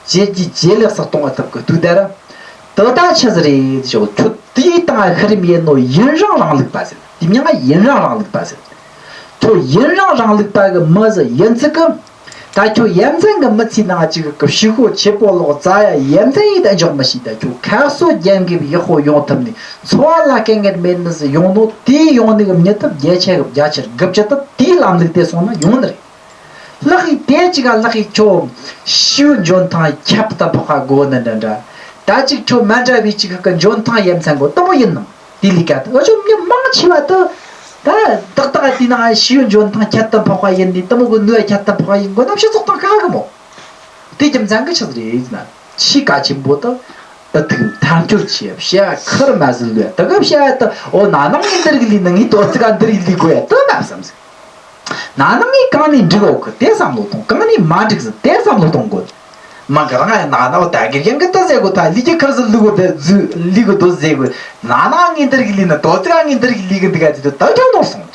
གི། བྱས་རྗེས་ཇེ་ལེགས་སུ་གཏོང་བ་ཐུབ་གི་འདུག་ད་ར། དེ་ད་ཆི་ཟིག་རེད་ཞོག། ཁྱོད་དེའི་སྟེང་ང་ཤི་རིམ་ཡིན་ནོ་ཡུན་རིང་རིང་ལུགས་པ་ཟེར། དེ་མྱིང་ང་ཡུན་རིང་རིང་ལུགས་པ་ཟེར། ཁྱོད་ཡུན་རིང་རིང་ལུགས་པ་གི་མི་ཟིག་ཡིན་ཚུལ་གི། ད་ཁྱོད་ཡ་མཚན་གི་མི་ཚེའི་ནང་ཅིག་གི་ཕྱུག་པོ་ཆེ་པོ་ལོག་རྩ་ཡ་ཡ་མཚན་ཡིན་ད་འཇོག་མི་ཤེས། ད་ཁྱོད་ཁ་གསོ་རྒྱན་གི་ཡག་པོ་ཡོང་ཐུབ་ནས་འཚོ་བ་ལ་དཀའ་ངལ་མེད་ནི་ཟིག་ཡོང་ནོ། དེ་ཡོང་ནི་གི་མྱི་ཐུབ་བརྒྱ་ཆ་གི་བརྒྱ་ཆ་དགུ་བཅུ་ཐུབ་དེའི་ལམ་ལུགས་དེ་སོང་ན་ཡོང་ནི་རེད། ལག་གི་དེ་གཅིག་ག་ལག་གི་ཁྱོད་ཤིའུ་འཇོན་ཐང་ཁྱད་དུ་འཕགས་པ་དགོ་ནི་འདྲ་འདྲ། ད་ཅིག་ཁྱོད་མ་འདྲ་བའི་ཅིག་གི་འཇོན་ཐང་ཡ་མཚན་དགོ་དུ་མོ་ཡིན་ནམ། དེ་ལས་ཀ་དུ་འུ་ཆོ་མྱི་མང་ཆེ་བ་དུ་ད་ཏག་ཏག་དེ་ནང་ཤིའུ་འཇོན་ཐང་ཁྱད་དུ་འཕགས་པ་ཡིན་ནི་དུ་མོ་གི་ནུས་ཁྱད་དུ་འཕགས་པ་ཡིན་དགོ་ན་སྤྱི་ཚོགས་དང་ཁ་གི་མོ། དེ་རྒྱུ་མཚན་གི་ཆི་ཟིག་རེད་ཟེར་ན། ཆེས་གལ་ཆེན་པོ་དུ་ཨ་ཐུག་ཐར་འཁྱོར་ཆེ་བཤད་ཁུར་མ་ཟིན་ལོས་དུ་གི་བཤད་དུ་འོ་ན་ནང་ངས་འདིར་གི་ལི་ནི་ངས་དོ་ཙི་ག་འདིར་གི་ལི་དགོས་ཡ་དུ་མ་བསམ་ཟིག། ན་ནིང་ངས་གང་ནས་འགྲིག་འོག་གི་དེ་བསམ་བློ་གཏོང་། གང་ནས་མ་འགྲིག་ཟིག་དེ་བསམ་བློ་གཏོང་དགོས། མ་གི་རང་ཡང་ན་ནིང་ད་གི་རྒན་གི་ད་ཟེ་གོ་ད་ལི་གི་ཁར་ཟིག་ལུ་གོ་དེ་ཟུ་ལི་གི་དོ་ཟེ་གོ། ན་ནིང་ངས་འདིར་གི་ལི་ན་དོ་ཙི་ག་ངས་འདིར་གི་ལི་གི་འདི་ག་ཅི་དུ་ད་ཁྱོད་ནོར་སོང་།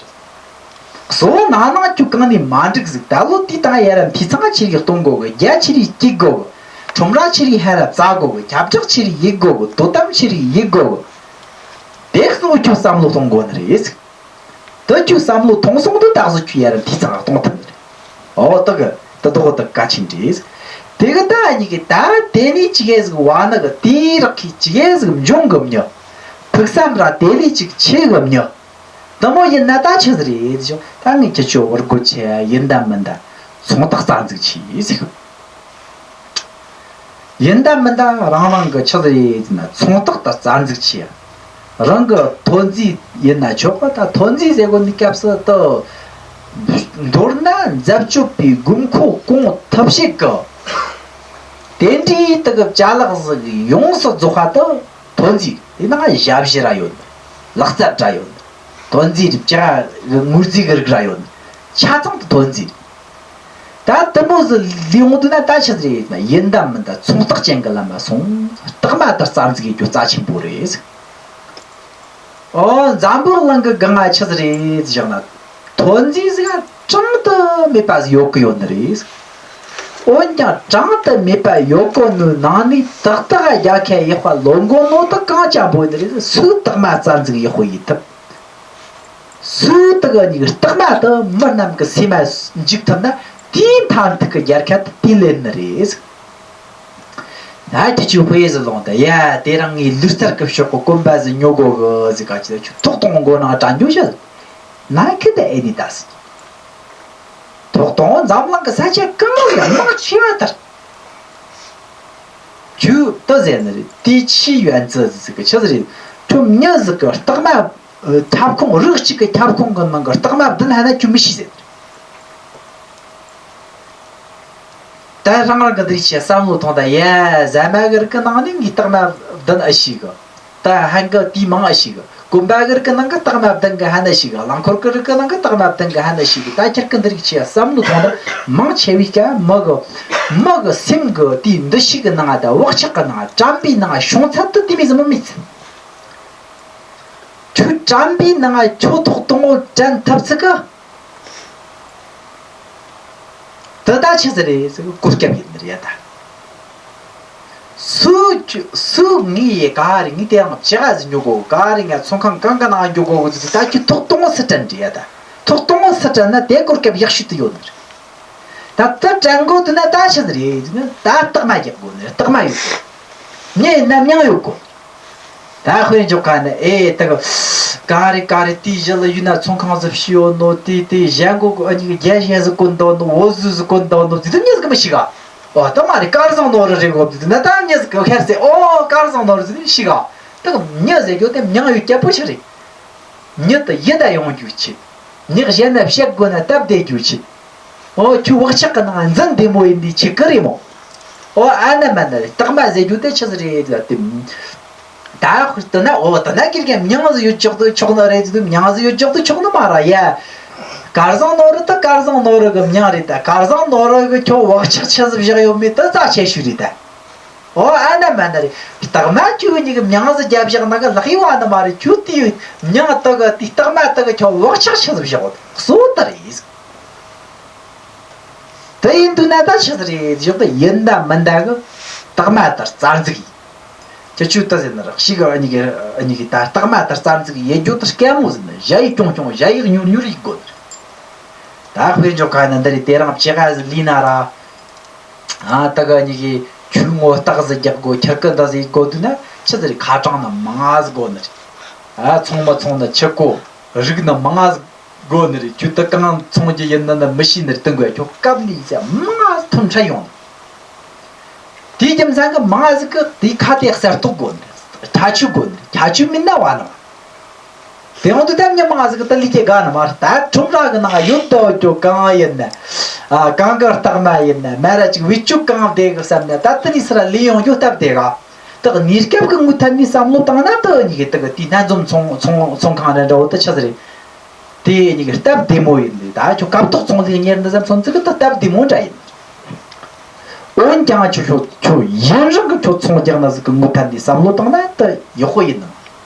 གཙོ་བོ་ན་ནིང་ཁྱོད་གང་ནས་མ་འགྲིག་ཟིག་ད་ལོ་དེ་དང་ཡ་ར་འཐུས་ཚང་ཆི་རིགས་གཏོང་དགོས་གི། རྒྱ་ཆི་རིགས་སྐྱིད་དགོས་གི། ཁྲོམ་ར་ཆི་རིགས་ཧ་ར་བཙའ་དགོས་གི། ཁྱབ་བསྒྲགས་ཆི་རིགས་ཡིག་དགོས་གི། དོ་དམ་ཆི་རིགས་ཡིག་དགོས་གི། དེ་གཙོ་བོ་ཁྱོད་བསམ་བློ་གཏོང་དགོས་ནི་རེད་ཟིག། དུ་ཁྱོད་བསམ་བློ་ཐོངས་སོང་དུ་ད་གཟོད་ཁྱོད་ཡར་འཐུས་ཚང་གཏོང་ཐུབ་ནི་རེད། འོ་དག་གི་དུ་དོག་དུ་ག་ཆིན་རེད། དེ་གི་ད་གཉིས་ཀྱི་ད་དེ་ནས་ཅི་གེ་ཟིག་བ་ནི་གི་དེའི་རག་གི་ཅི་གེ་ཟིག་འབྱུང་གི་མྱི། ཕུགས་བསམ་ར་དེ་ལས་ཅིག་ཆེ་གི་མྱི། དུ་མོ་ཡིན་ན་ད་ཆི་ཟིག་རེད་ཞོག། ད་ངས་ཁྱེད་ཆོ་བར་དགོས་ཆེ་ཡིན་ད་མིན་ད་ཚོང་རྟགས་རྩ་འཛུགས་ཆེ་ཟིག། ཡིན་ད་མིན་ད་རང་རང་གི་ཆི་ཟིག་རེད་ཟེར་ན་ཚོང་རྟགས་ད་རྩ་འཛུགས་ཆེ། རང་གི་ཐོན་རྫས་ཡིན་ན་ཆོག་གི། ད་ཐོན་རྫས་ཟེར་གོ་ནི་སྐབས་སུ་དུ་མདོར་ན་འཛད་སྤྱོད་པའི་དགོས་མཁོ་སྐོང་ཐབས་ཤེས་གི་དེ་འདྲའི་དུ་གི་ཅ་ལག་ཟིག་ཡོངས་སུ་རྫོགས་པ་དུ་ཐོན་རྫས་དེ་ནང་ཞབས་ཞུ་ར་ཡོད། ལག་རྩལ་ར་ཡོད། ཐོན་རྫས་རིགས་ཅ་དངོས་རྫས་གི་རིགས་ར་ཡོད། ཆ་ཚང་དུ་ཐོན་རྫས་རེད། ད་དུ་མོ་ཟིག་ལས་འོང་དུས་ན་ད་ཆི་ཟིག་རེད་ན་ཡིན་ད་མིན་ད་ཚོང་རྟགས་ཅན་གི་ལམ་མ་སོང་། རྟགས་མ་ད་རྩ་འཛུགས་ཡེད་རྒྱུ་རྩ་ཆེན་པོ་རེད་ཟིག། ཨོ་འཛམ་བུ་གླིང་གི་སྒང་ང་ཆི་ཟིག་རེད་བཞག་ན་ཐོན་རྫས་ཟིག་གྲངས་དུ་མེད་པ་ཟིག་ཡོད་གི་ཡོད་ནི་རེད་ཟིག། འོན་ཀྱང་གྲངས་དུ་མེད་པ་ཡོད་གོ་ནོའི་ནང་ནས་ཏག་ཏག་རྒྱལ་ཁ་ཡག་པ་ལོན་གོ་ནོ་དུ་གང་ཅན་པོ་ནི་རེད་ཟིག། སུ་རྟགས་མ་རྩ་འཛུགས་ཡག་པོ་ཡེད་ཐུབ། སུ་དག་གཉིས་རྟགས་མ་དུ་མི་རྣམས་ཀྱི་སེམས་མ་འཇིག་ཐུབ་ན་དེའི་མཐའ་མཐུག་གི་རྒྱལ་ཁ་དུ་དེ་ལེན་ནི་རེད། ད་ཁྱེད་ཆོས་དཔེ་ཟིག་ལོངས་ད་ཡ་དེ་རིང་ངས་ལུས་རྩལ་གི་ཕྱོགས་གི་གོན་པ་ཟིག་ཉོ་དགོ་གི་ཟིག་ག་ཅི་ད་ཁྱོད་ཐོག་གཏོང་གོ་ནང་དྲ་འཇུག་བྱ་ཟིག་ན་ཁི་ད་ཨེ་ནི་ད་ཟིག། ཐོག་གཏོང་འཛམ་གླིང་གི་ས་ཆ་གང་ཟིག་མང་ཆེ་བ་ལྟར་ཁྱོད་ད་ཟེར་ནི་རེད། དེ་ཆི་ཡོན་ཙི་ཟིག་གི་ཆི་ཟིག་རེད། ཁྱོད་མྱི་ཟིག་གི་རྟགས་མ། ཁྱབ་ཁོངས་རིགས་གཅིག་གི་ཁྱབ་ཁོངས་གི་ནང་གི་རྟགས་མ་བདུན་ཧ་ན་ཁྱོད་མི་ཤེས་ཟེར། ད་རང་རང་གི་འདི་ཆེ་བསམ་བློ་ཐོངས་ད་ཡ་ཟ་མ་གི་རིགས་གི་ནང་ནས་ངའི་རྟགས་མ་བདུན་ཨེ་ཤེས་གི། ད་ཧན་གི་དེའི་མང་ཨེ་ཤེས་གི། དགོན་པ་གི་རིགས་ཀྱི་ནང་གི་རྟགས་མ་བདུན་གི་ཧ་ན་ཞིག་རླངས་འཁོར་གི་རིགས་ཀྱི་ནང་གི་རྟགས་མ་བདུན་གི་ཧ་ན་ཞིག་ད་ཁྱེར་གི་འདི་རིགས་ཆེ་བསམ་བློ་ཐོངས་ན་མང་ཆེ་བའི་སྐབས་མི་གི་མི་གི་སེམས་གི་དེའི་འདུ་ཤེས་གི་ནང་ད་བག་ཆགས་གི་ནང་དྲན་པའི་ནང་བྱུང་ཚད་དུ་དེ་མི་ཟིན་མི་མེད་ཚུལ། ཁྱོད་དྲན་པའི་ནང་ཁྱོད་ཐོག་དང་པོ་དྲན་ཐུབ་ཚུལ་གི་དེ་ད་ཆི་ཟིག་རེད་ཟེར་གོ་སྐབས་ཡིན་ནི་རེད་ད། སུ་སུ་ངའི་ཡི་ག་རེ་ངའི་དེ་རང་ཅི་ག་ཟིག་ཉོ་གོ་ག་རེ་ང་ཚོང་ཁང་གང་གི་ནང་ཉོ་གོ་གི་ཟིག་ད་ཁྱོད་ཐོག་དང་པོ་སུ་དྲན་རེད་ད། ཐོག་དང་པོ་སུ་དྲན་ན་དེ་སྐོར་སྐབས་ཡག་ཤོས་དུ་ཡོད་ནི་རེད། ད་དེ་དྲན་གོ་དུས་ན་ད་ཆི་ཟིག་རེད་ཟེར་ན་ད་རྟགས་མ་རྒྱག་གོ་ནི་རེད། རྟགས་མ་ཡོད་གོ། མྱི་ཡིན་ན་མྱིང་ཡོད་གོ། ད་དཔེ་འཇོག་ག་ནི་ཨེ་ད་ག་ག་རེ་ག་རེ་དེའི་གཞི་ལ་ཡུལ་ན་ཚོང་ཁང་ཟིག་ཕྱེ་ཡོད་ནོ། དེ་དེ་གཞན་གོ་ཨ་ནི་རྒྱལ་གཞན་ཟིག་གོན་འདུག་ནོ། འོ་ཟུ་ཟིག་གོན་འདུག་ནོ། དེ་དུ་མྱི་ཟིག་གི་མི་ཤི་ག། ཨོ་ད་མ་རེད་དཀར་བཟང་ནོར་རེ་གོ་དེ་དུ་ན་ད་མྱི་ཟིག་གི་ཁེར་སེ་ཨོ་དཀར་བཟང་ནོར་ཟིག་ཤི་ག། ད་གི་མྱི་ཟེར་རྒྱུ་དེ་མྱིང་ཡོད་རྒྱལ་པོ་ཆི་རེད། མྱི་དེ་ཡིད་ད་ཡོང་རྒྱུ་ཆི། མྱི་གཞན་ན་བཤད་དགོས་ན་སྟབས་བདེ་རྒྱུ་ཆི། ཨོ་ཁྱོད་བག་ཆགས་ཀྱི་ནང་འཛིན་བདེ་མོ་ཡིན་དུས་ཆི་གི་རེད་མོ། ཨོ་ཨ་ན་མ་ན་རེད། རྟགས་མ་ཟེར་རྒྱུ་དེ་ཆི་ཟིག་རེད་ལ་དེ། ད་དཔེར་ན་ཨོ་ད་ན་ཀིར་ཀ་མྱིང་ཟིག་ཡོད་ཆོག་ཏུ་ཆོག་ནི་རེད་ཟེར་དུས་མྱིང་ཟིག་ཡོད་ཆོག་ཏུ་ཆོག་ནི་མ་ར་ཡ། དཀར་བཟང་ནོར་རེད་ད་དཀར་བཟང་ནོར་རེད་གི་མྱིང་རེད་ད། དཀར་བཟང་ནོར་རེད་གི་ཁྱོད་བག་ཆགས་ཆི་ཟིག་བཞག་ཡོད་མེད་ད་རྩ་ཆེ་ཤོས་རེད་ད། ཨོ་ཨ་ན་མ་ན་རེད། རྟགས་མ་ཁྱོད་གཉིས་ཀྱི་མྱིང་ཟིག་རྒྱབ་བཞག་ན་གི་ལག་ཡིག་བ་ནི་མ་རེད། ཁྱོད་དེའི་མྱིང་དག་གི་དེའི་རྟགས་མ་དག་གི་ཁྱོད་བག་ཆགས་ཆི་ཟིག་བཞག་གོ་གསོ་ད་རེད། དེ་ཡིན་དུས་ན་ད་ཆི་ཟིག་རེད་བཞག་ད་ཡིན་ད་མིན་ད་གི་རྟགས་མ་ད་རྩ་འཛུགས་ཡིན། ཁྱེད་ཆོས་ད་ཟེར་ན་ར་ཞིག་གི་ཨ་ནི་གི་ཨ་ནི་གི་ད་རྟགས་མ་ད་རྩ་འཛུགས་ཡེ་རྒྱུ་ད་སྐད་མོ་ཟེར་ན་ཞ་ཡི་ཀྱོང་ཀྱོང་ཞ་ཡི་ཉུར་ཉུར་ཡིག་དགོས་ནི་རེད། ད་དཔེ་འཇོག་ག་ན་འདི་རེད། དེ་རིང་ཅི་ག་ཟིག་ལས་ན་ར། ཨ་ད་ག་ཉི་གི་ཆུ་ངོ་སྟག་ཟིག་རྒྱག་དགོས། ཁྱེར་ཀི་འདི་ཟིག་དགོས་དུས་ན་ཆི་ཟིག་རེད། ཁ་གྲངས་ན་མང་ང་ཟིག་དགོས་ནི་རེད། ཨ་ཚོང་མ་ཚོང་ན་ཆི་གོ་རིགས་ན་མང་ང་ཟིག་དགོས་ནི་རེད། ཁྱོད་ད་གང་ཚོང་རྒྱུ་ཡིན་ན་ན་མི་ཤེས་ནི་རེད། དུང་གོ་ཁྱོད་སྐབས་ལས་ཟ་མང་ང་ཟིག་ཐོན་ཁྲ་ཡོང་ནི། དེའི་རྒྱུ་མཚན་གི་མང་ང་ཟིག་གི་དེའི་ཁ་དེ་གསར་གཏོད་དགོས་ནི་རེད། ཁྱད་ཆོས་དགོས་ནི་རེད། ཁྱད་ཆོས་མིན་ན་བ་ནི་མ། དེ་ཡང་དུ་ད་མྱི་མང་ཟིག་གི་ད་ལི་ཀེ་ག་ནི་མ་རེད། ད་ཁྲོམ་ར་གི་ནང་ཡོད་དོ་ཅོ་གང་ཡིན་ན། ཨ་གང་གི་རྟགས་མ་ཡིན་ན་མ་ར་ཅིག་བེད་སྤྱོད་གང་བདེ་གི་བསམ་ན་ད་དེ་ནི་སི་ར་ལི་ཡོང་རྒྱུ་སྟབས་བདེ་ག། ད་གི་ནི་སྐབས་གི་ངུ་ཐབས་ནི་བསམ་བློ་བཏང་ན་ད་གི་ནི་གི་ད་གི་དེའི་སྣ་འཛོམས་ཚོང་ཚོང་ཚོང་ཁང་ར་འདྲ་བོ་ད་ཆི་ཟིག་རེད། དེ་གཉིས་ཀྱི་སྟབས་བདེ་མོ་ཡིན་ནི། ད་ཁྱོད་སྐབས་ཐོག་ཚོང་ལས་གཉེར་འདི་ཙམ་སོང་ཚིག་གི་ད་སྟབས་བདེ་མོ་འདྲ་ཡིན། འོན་ཀྱང་ཁྱོད་ཁྱོད་ཁྱོད་ཡུན་རིང་གི་ཁྱོད་ཚོང་རྒྱག་ན་ཟིག་གི་ངུ་ཐབས་འདི་བསམ་བློ་བཏང་ན་ད་ཡག་པོ་ཡིན་ནམ།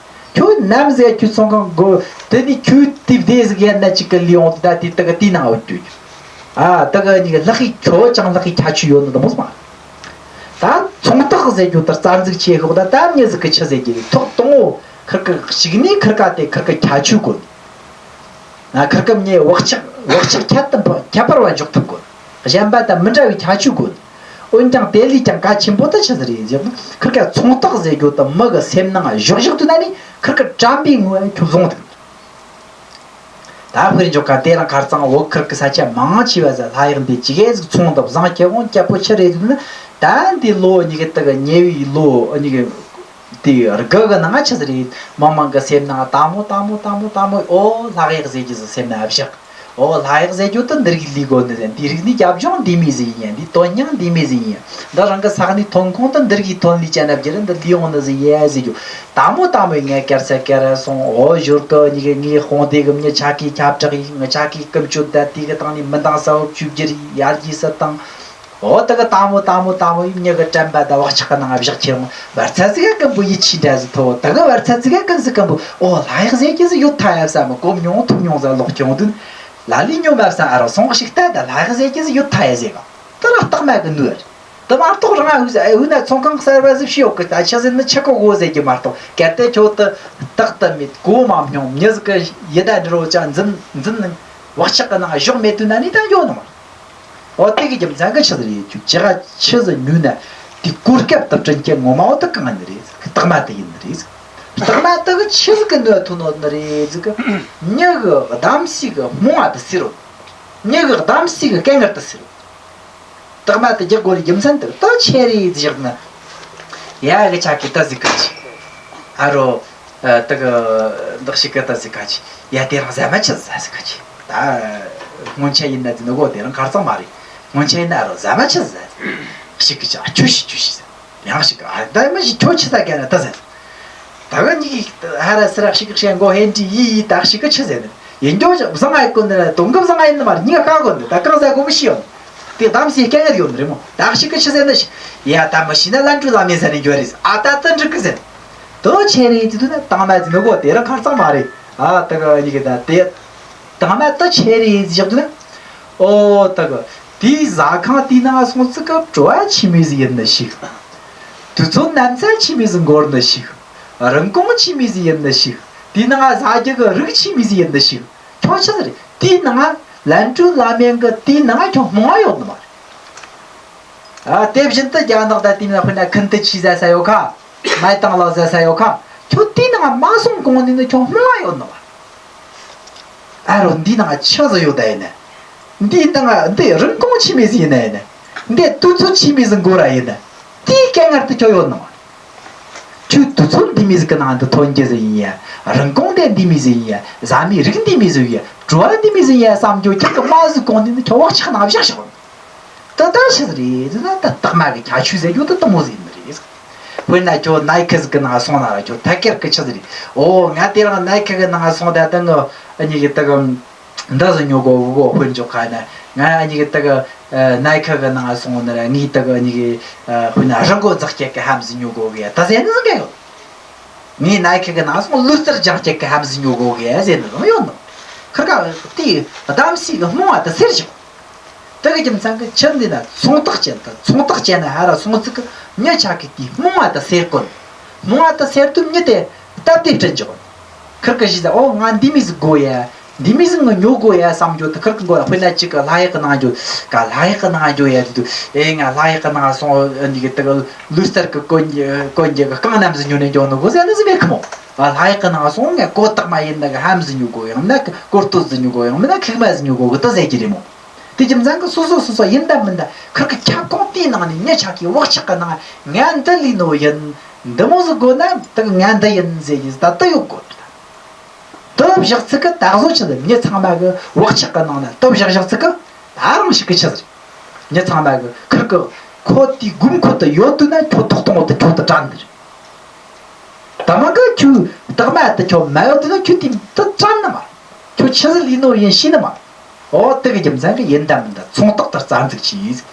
ཁྱོད་ནམ་ཟེར་ཁྱོད་ཚོང་ཁང་སྒོ་དེ་ནི་ཁྱོད་དེ་བདེ་ཟིག་ཡན་ན་ཅིག་གི་ལས་ཡོང་དུ་ད་དེ་ད་གི་དེའི་ནང་འོ་ཁྱོད་ཨ་ད་གི་གཉིས་ཀྱི་ལག་གི་ཁྱོད་ཅང་ལག་གི་ཁྱད་ཆོས་ཡོད་ནི་ད་མོ་སྨ། ད་ཚོང་རྟགས་ཟེར་རྒྱུ་ད་རྩ་འཛུགས་ཆེ་ཤོག་ད་ད་མྱི་ཟིག་གི་ཆི་ཟེར་རྒྱུ་རེད། ཐོག་དང་པོ་ཁིར་ཀི་གཅིག་ནི་ཁིར་ཀ་དེ་ཁིར་ཀི་ཁྱད་ཆོས་དགོས། ང་ཁིར་ཀི་མྱི་བག་ཆགས་བག་ཆགས་ཁྱད་དུ་འཕགས་ཁྱད་པར་བ་འཇོག་ཐུབ་དགོས། གཞན་པ་དང་མི་འདྲ་བའི་ཁྱད་ཆོས་དགོས། འོན་ཀྱང་དེ་ལས་ཀྱང་གལ་ཆེན་པོ་དེ་ཆི་ཟིག་རེད་ཟེར་ན་ཁིར་ཀ་ཚོང་རྟགས་ཟེར་རྒྱུ་དེ་མི་གི་སེམས་ནང་བཞག་བཞག་དུས་ན་ནི་ཁིར་ཀི་དྲན་པའི་ངོས་ཁྱོད་བཟུང་ཐུབ། ད་དཔེར་འཇོག་ག་དེ་རིང་ཁར་ཚང་བོད་ཁུལ་གྱི་ས་ཆ་མང་ཆེ་བ་ཟ་ལྷ་གཡག་འདི་ཅི་གས་ཟིག་ཚོང་དང་བཟང་ཁྱེད་འོང་སྐྱ་པོ་ཆི་རེད་ཟེར་ན། ད་འདི་ལོ་གཉིས་ཀྱི་དག་ཉེ་བའི་ལོ་གཉིས་ཀྱི་དེ་དགུ་གི་ནང་ཆི་ཟིག་རེད། མི་མང་གི་སེམས་ནང་ལྟ་མོ་ལྟ་མོ་ལྟ་མོ་ལྟ་མོ་ཨོ་ལྷ་གཡག་ཟེར་གྱི་ཟིག་སེམས་ནང་བཞག་ཨོ་ལྷ་གཡག་ཟེར་རྒྱུ་དེ་འདི་རིགས་ལས་དགོས་ནི་རེད། འདི་རིགས་ནི་རྒྱབ་ལྗོངས་འདི་མི་ཟིག་ཡིན་ཡ། འདི་དོན་སྙིང་འདི་མི་ཟིག་ཡིན་ཡ། འདི་རང་གི་ས་གནས་ཐོན་ཁུངས་དེ་འདི་རིགས་ཐོན་ལས་ཅན་ན་བརྒྱུད་རེད། འདི་ལས་ཡོང་ནི་ཟིག་ཡིན་ཟེར་རྒྱུ། དང་མོ་དང་མོ་ངས་སྐལ་ས་སྐལ་ར་སོང་། འོ་ཞོར་གི་གཉིས་ཀྱི་ངའི་དཔུང་སྡེ་གི་མྱི་ཆ་གིས་ཁྱབ་བསྒྲགས་ཡིན། ངི་ཆ་གིས་ཀུན་སྤྱོད་ད་དེ་གི་སྟེང་ནས་མི་འདང་ས་འོབ་བཅུ་བརྒྱུད་ཡར་རྒྱས་སུ་བཏང་། འོ་དེ་གི་དང་མོ་དང་མོ་དང་མོ་ཡིན་མྱི་གི་དྲན་པ་ད་བག་ཆགས་གི་ནང་བཞག་ཁྱེར་འོང་། བར་ཚ་ཟིག་ག་ཀུན་པོ་ཡིད་ཆེས་འདྲ་ཟིག་ཐོབ། དེ་གི་བར་ཚ་ཟིག་ག་ཀུན་ཟིག་ཀུན་པོ་ཨོ་ལྷ་གཡག་ཟེར་གྱི་ཟིག་ཡོད་ཐ་ཡ་བསམ། གོ་མྱོང་ཐུབ་མྱོང་ཟ་ལོག་ཀྱང་དུས་ལ་ལས་ཉོ་མ་བསམ། ཨ་རོ་སོང་ཞིག་ལྟ་ད་ལྷ་གཡག་ཟེར་གྱི་ཟིག་ཡོད་ཐ་ཡ་ཟེར་ག། དེ་ར་རྟགས་མ་གི་ནུས་རེད། དེ་མ་གཏོགས་རང་ཨུ་ཟ་ཨུ་ན་ཚོང་ཁང་གསར་བ་ཟིག་ཕྱེ་ཡོད་གི། ད་ཆི་ཟེར་ནི་ཆི་གོ་གོ་ཟེར་གི་མ་གཏོགས་གལ་ཏེ་ཁྱོད་དེ་རྟག་ཏུ་མེད་གོ་མ་མྱོང་མྱི་ཟིག་གི་ཡི་ད་འདྲི་རོ་ཅང་འཛིན་འཛིན་ནི་བག་ཆགས་གི་ནང་ཞོག་མེད་དུས་ན་ནི་ད་འགྱོ་ནི་མ་རེད། འོ་དེ་གི་རྒྱུ་མཚན་གི་ཆི་ཟིག་རེད། ཁྱོད་ཅི་ག་ཆི་ཟིག་ཉོས་ན་དེ་གོ་སྐབས་དང་བསྟུན་གྱི་ངོ་མ་འོ་དེ་གང་ནི་རེད། རྟགས་མ་དེ་ཡིན་ནི་རེད། རྟགས་མ་དེ་གི་ཆི་ཟིག་གི་ནུས་ཐོན་ནོ་ནི་རེད་ཟིག་གི། མྱི་གི་གདམ་སའི་གི་རྨོངས་པ་དེ་སེལ་རོ། མྱི་གི་གདམ་སའི་གི་དཀའ་ངལ་དེ་སེལ་རོ། རྟགས་མ་དེ་རྒྱག་དགོས་ལ་རྒྱུ་མཚན་དེ་ད་ཆེ་རེད་ཟེར་ན། ཡ་གི་ཆ་གི་ད་ཟིག་ག་ཆི། ཨ་རོ། ཨ་ད་གི་འདག་ཞིག་གི་ད་ཟིག་ག་ཆི། ཡ་དེ་རང་ཟ་མ་ཆི་ཟ་ཟིག་ག་ཆི། ད་སྔོན་ཆད་ཡིན་ན་དེ་ནི་གོ་དེ་རང་གར་ཚང་མ་རེད། སྔོན་ཆད་ཡིན་ན་ཨ་རོ་ཟ་མ་ཆི་ཟ་ཟིག་གི་ཆ་ཁྱོད་ཤི་ཁྱོད་ཤི་ཟ། ཡང་ཞིག་གི་ཨ་ད་མི་ཞིག་ཁྱོད་ཆི་ཟ་ག་ན་ད་ཟ། ད་ག་གཉིས་ཀྱི་ཧ་ར་སི་ར་ཞིག་གི་བཤད་མགོ་ཧེ་འདྲི་ཡི་ཡི་ད་ཞིག་གི་ཆི་ཟེར་ནི། ཡིན་རྒྱུ་བཟང་ང་ཡི་ཀུན་ནི་དོན་གི་བཟང་ང་ཡིན་ནི་མ་རེད། གཉིས་ཀ་དཀའ་གོ་ནི་ད་གང་ཟ་གོ་མི་ཤེས་ཡོང་། དེ་གདམ་སའི་སྐད་ཡར་ཡོད་ནི་རེད་མོ། ད་ཞིག་གི་ཆི་ཟེར་ནི་ཤི། ཡ་ད་མི་ཤེས་ན་ལན་ཀྲུ་ལ་མེ་ཟ་ནི་འགྱོ་རེད། ཨ་ད་ཏི་འགྲིག་གི་ཟེར། དོ་ཆེ་རེད་དེ་དུ་ན་དང་མ་ཟིན་ནི་གོ་དེ་རང་ཁར་ཚང་མ་རེད། ཨ་ད་ག་གཉིས་ཀྱི་ད་དེ་དང་མ་ཏི་ཆེ་རེད་ཟེར་དུ་ན། ཨོ་ད་ག་དེའི་ཟ་ཁང་དེའི་ནང་སོང་ཙི་ག་བྲོ་བ་ཆི་མི་ཟིག་ཡིན་ནི་ཤིག་དུས་ཚོད་ནམ་ཚ་ཆི་མི་ཟིག་འགོར་ནི་ཤིག་རིན་གོང་ཆི་མི་ཟིག་ཡིན་ནི་ཤིག་དེའི་ནང་ཟ་རྒྱུ་གི་རིགས་ཆི་མི་ཟིག་ཡིན་ནི་ཤིག་ཁྱོད་ཆི་ཟིག་རེད། དེའི་ནང་ལན་ཀྲུ་ལ་མེན་གི་དེའི་ནང་ཁྱོད་སྨྲ་བ་ཡོད་ནི་མ་རེད། ཨ་དེ་བཞིན་དུ་རྒྱ་ནག་ད་དེའི་ནང་དཔེར་ན་ཁིན་ཏི་ཆི་ཟ་ས་ཡོད་ཁ། མའི་ཏང་ལ་ཟ་ས་ཡོད་ཁ། ཁྱོད་དེའི་ནང་མ་སོང་གོང་ནས་ནི་ཁྱོད་སྨྲ་བ་ཡོད་ནི་མ་རེད། ཨ་རོ་འདི་ནང་ཆི་ཟིག་ཡོད་ད་ཡིན་ནི། འདི་ནང་འདི་རིན་གོང་ཆི་མི་ཟིག་ཡིན་ནི་ཡིན་ནི། འདི་དུས་ཚོད་ཆི་མི་ཟིག་འགོར་ར་ཡིན་ནི། དེའི་སྐད་ངར་དུ་ཁྱོད་ཡོད་ནི་མ། ཁྱོད་དུས་ཚོད་འདི་མི་ཟིག་གི་ནང་དུ་ཐོན་རྒྱུ་ཟིག་ཡིན་ཡ། རིན་གོང་དེ་འདི་མི་ཟིག་ཡིན་ཡ། ཟ་མའི་རིགས་འདི་མི་ཟིག་ཡིན་ཡ། བྲོ་བ་འདི་མི་ཟིག་ཡིན་ཡ་བསམ་རྒྱུ་ཁྱེད་ཀྱི་མ་ཟིག་གོང་ནས་ནི་ཁྱོད་བག་ཆགས་ནང་བཞག་ཤོག་ད་ལྟ་ཆི་ཟིག་རེད་ཟེར་ན་ད་སྟག་མ་གི་ཁྱད་ཆོས་ཟེར་རྒྱུ་ད་དེ་མོ་ཟིག་ཡིན་ནི་རེད། དཔེར་ན་ཁྱོད་ནའི་ཁི་ཟིག་གི་ནང་སོང་ན་ར་ཁྱོད་ཐད་ཀར་གི་ཆི་ཟིག་རེད། ཨོ་ང་དེ་རིང་ནའི་ཁི་གི་ནང་སོང་ད་ད་ངི་ཨ་ནི་གི་ད་གི་འདི་ཟིག་ཉོ་གོ་གི་གོ་དཔེར་འཇོག་ཁ་ན་ང་ཨ་ནི་གི་ད་གི་ནའི་ཁི་གི་ནང་སོང་ན་ར་ངས་ད་གི་ཨ་ནི་གི་དཔེར་ན་རི་མགོ་འཛེག་སྐྱེད་གི་ཧམ་ཟིག་ཉོ་གོ་གི་ཡ་ད་ཟེར་ནི་ཟིག་ག་ཡོད། ངས་ནའི་ཁི་གི་ནང་སོང་ལུས་རྩལ་སྦྱང་སྤྱད་གི་ཧམ་ཟིག་ཉོ་གོ་གི་ཟེར་ནི་ཡང་ཡོད་ནོ། ཁིར་ཀ་དེའི་གདམ་སའི་གི་རྨོངས་པ་དེ་སེལ་ཞིག་དེ་གི་རྒྱུ་མཚན་གི་ཁྱེད་འདི་ན་ཚོང་རྟགས་ཅན་དུ་ཚོང་རྟགས་ཅན་ན་ཧ་ར་སོང་ཙི་གི་མྱི་ཆ་གི་དེའི་རྨོངས་པ་དེ་སེལ་གོ་ནོ། རྨོངས་པ་དེ་སེལ་དུས་མྱི་དེ་སྟབས་བདེ་སྐྲུན་ཅིག་གོ་ནོ། ཁིར་ཀ་ཞིག་ད་ཨོ་ང་འདི་མི་ཟིག་དགོས་ཡ། འདི་མི་ཟིག་ངི་ཉོ་དགོས་ཡ་བསམ་རྒྱུ་དེ་ཁིར་ཀ་མགོ་ལ་དཔེར་ན་གཅིག་གི་ལྷ་གཡག་གི་ནང་འགྱོ། ག་ལྷ་གཡག་གི་ནང་འགྱོ་ཡ་དེ་དུས་ཨེ་ང་ལྷ་གཡག་གི་ནང་སོང་འདི་གི་དེ་གི་ལུས་རྩལ་གི་གོན་གོན་རྒྱུ་གི་རྐང་སྣམ་ཟིག་ཉོ་ནས་འགྱོ་ནོ་གོ་ཟེར་ནི་ཟིག་མེད་ཁི་མོ། ཨ་ལྷ་གཡག་གི་ནང་སོང་ངས་གོ་རྟགས་མ་ཡིན་ན་གི་ཧམ་ཟིག་ཉོ་དགོས་ཡང་མིན་ན་གི་གོ་སྟོད་ཟིག་ཉོ་དགོས་ཡང་མིན་ན་ཁུག་མ་ཟིག་ཉོ་དགོས་གི་དེ་ཟེར་གི་རེད་མོ། དེ་རྒྱུ་མཚན་གི་སོ་སོ་སོ་སོ་ཡིན་ད་མིན་ད་ཁིར་གི་ཁྱབ་ཁོངས་དེའི་ནང་ནས་མྱི་ཆ་གི་བག་ཆགས་གི་ནང་ང་འདི་ལས་ནོ་ཡིན། འདི་མོ་ཟིག་དགོས་ན་དེ་གི་ང་འདི་ཡིན་ཟེར་གི་ད་དེ་ཡོད་དགོས། དེ་བཞག་ཚིག་གི་ད་གཟོད་ཆི་ཟིག་མྱི་ཚང་མ་གི་བག་ཆགས་གི་ནང་ན་དེ་བཞག་བཞག་ཚིག་གི་ད་རང་ཞིག་གི་ཆི་ཟིག་མྱི་ཚང་མ་གི་ཁིར་གི་ཁོ་དེའི་དགོས་མཁོ་དེ་ཡོད་དུས་ན་ཁྱོད་ཐོག་གཏོང་བ་དེ་ཁྱོད་དེ་དྲན་ནི་རེད། ད་མ་གི་ཁྱོད་རྟགས་མ་དེ་ཁྱོད་མ་ཡོད་དུས་ན་ཁྱོད་དེ་དེ་དྲན་ནི་མ། ཁྱོད་ཆི་ཟིག་ལས་ནོ་ཡིན་ཤེས་ནི་མ། ཨོ་དེ་གི་རྒྱུ་མཚན་གི་ཡིན་ད་མིན་ད་ཚོང་རྟགས་དེ་རྩ་འཛུགས་གྱིས།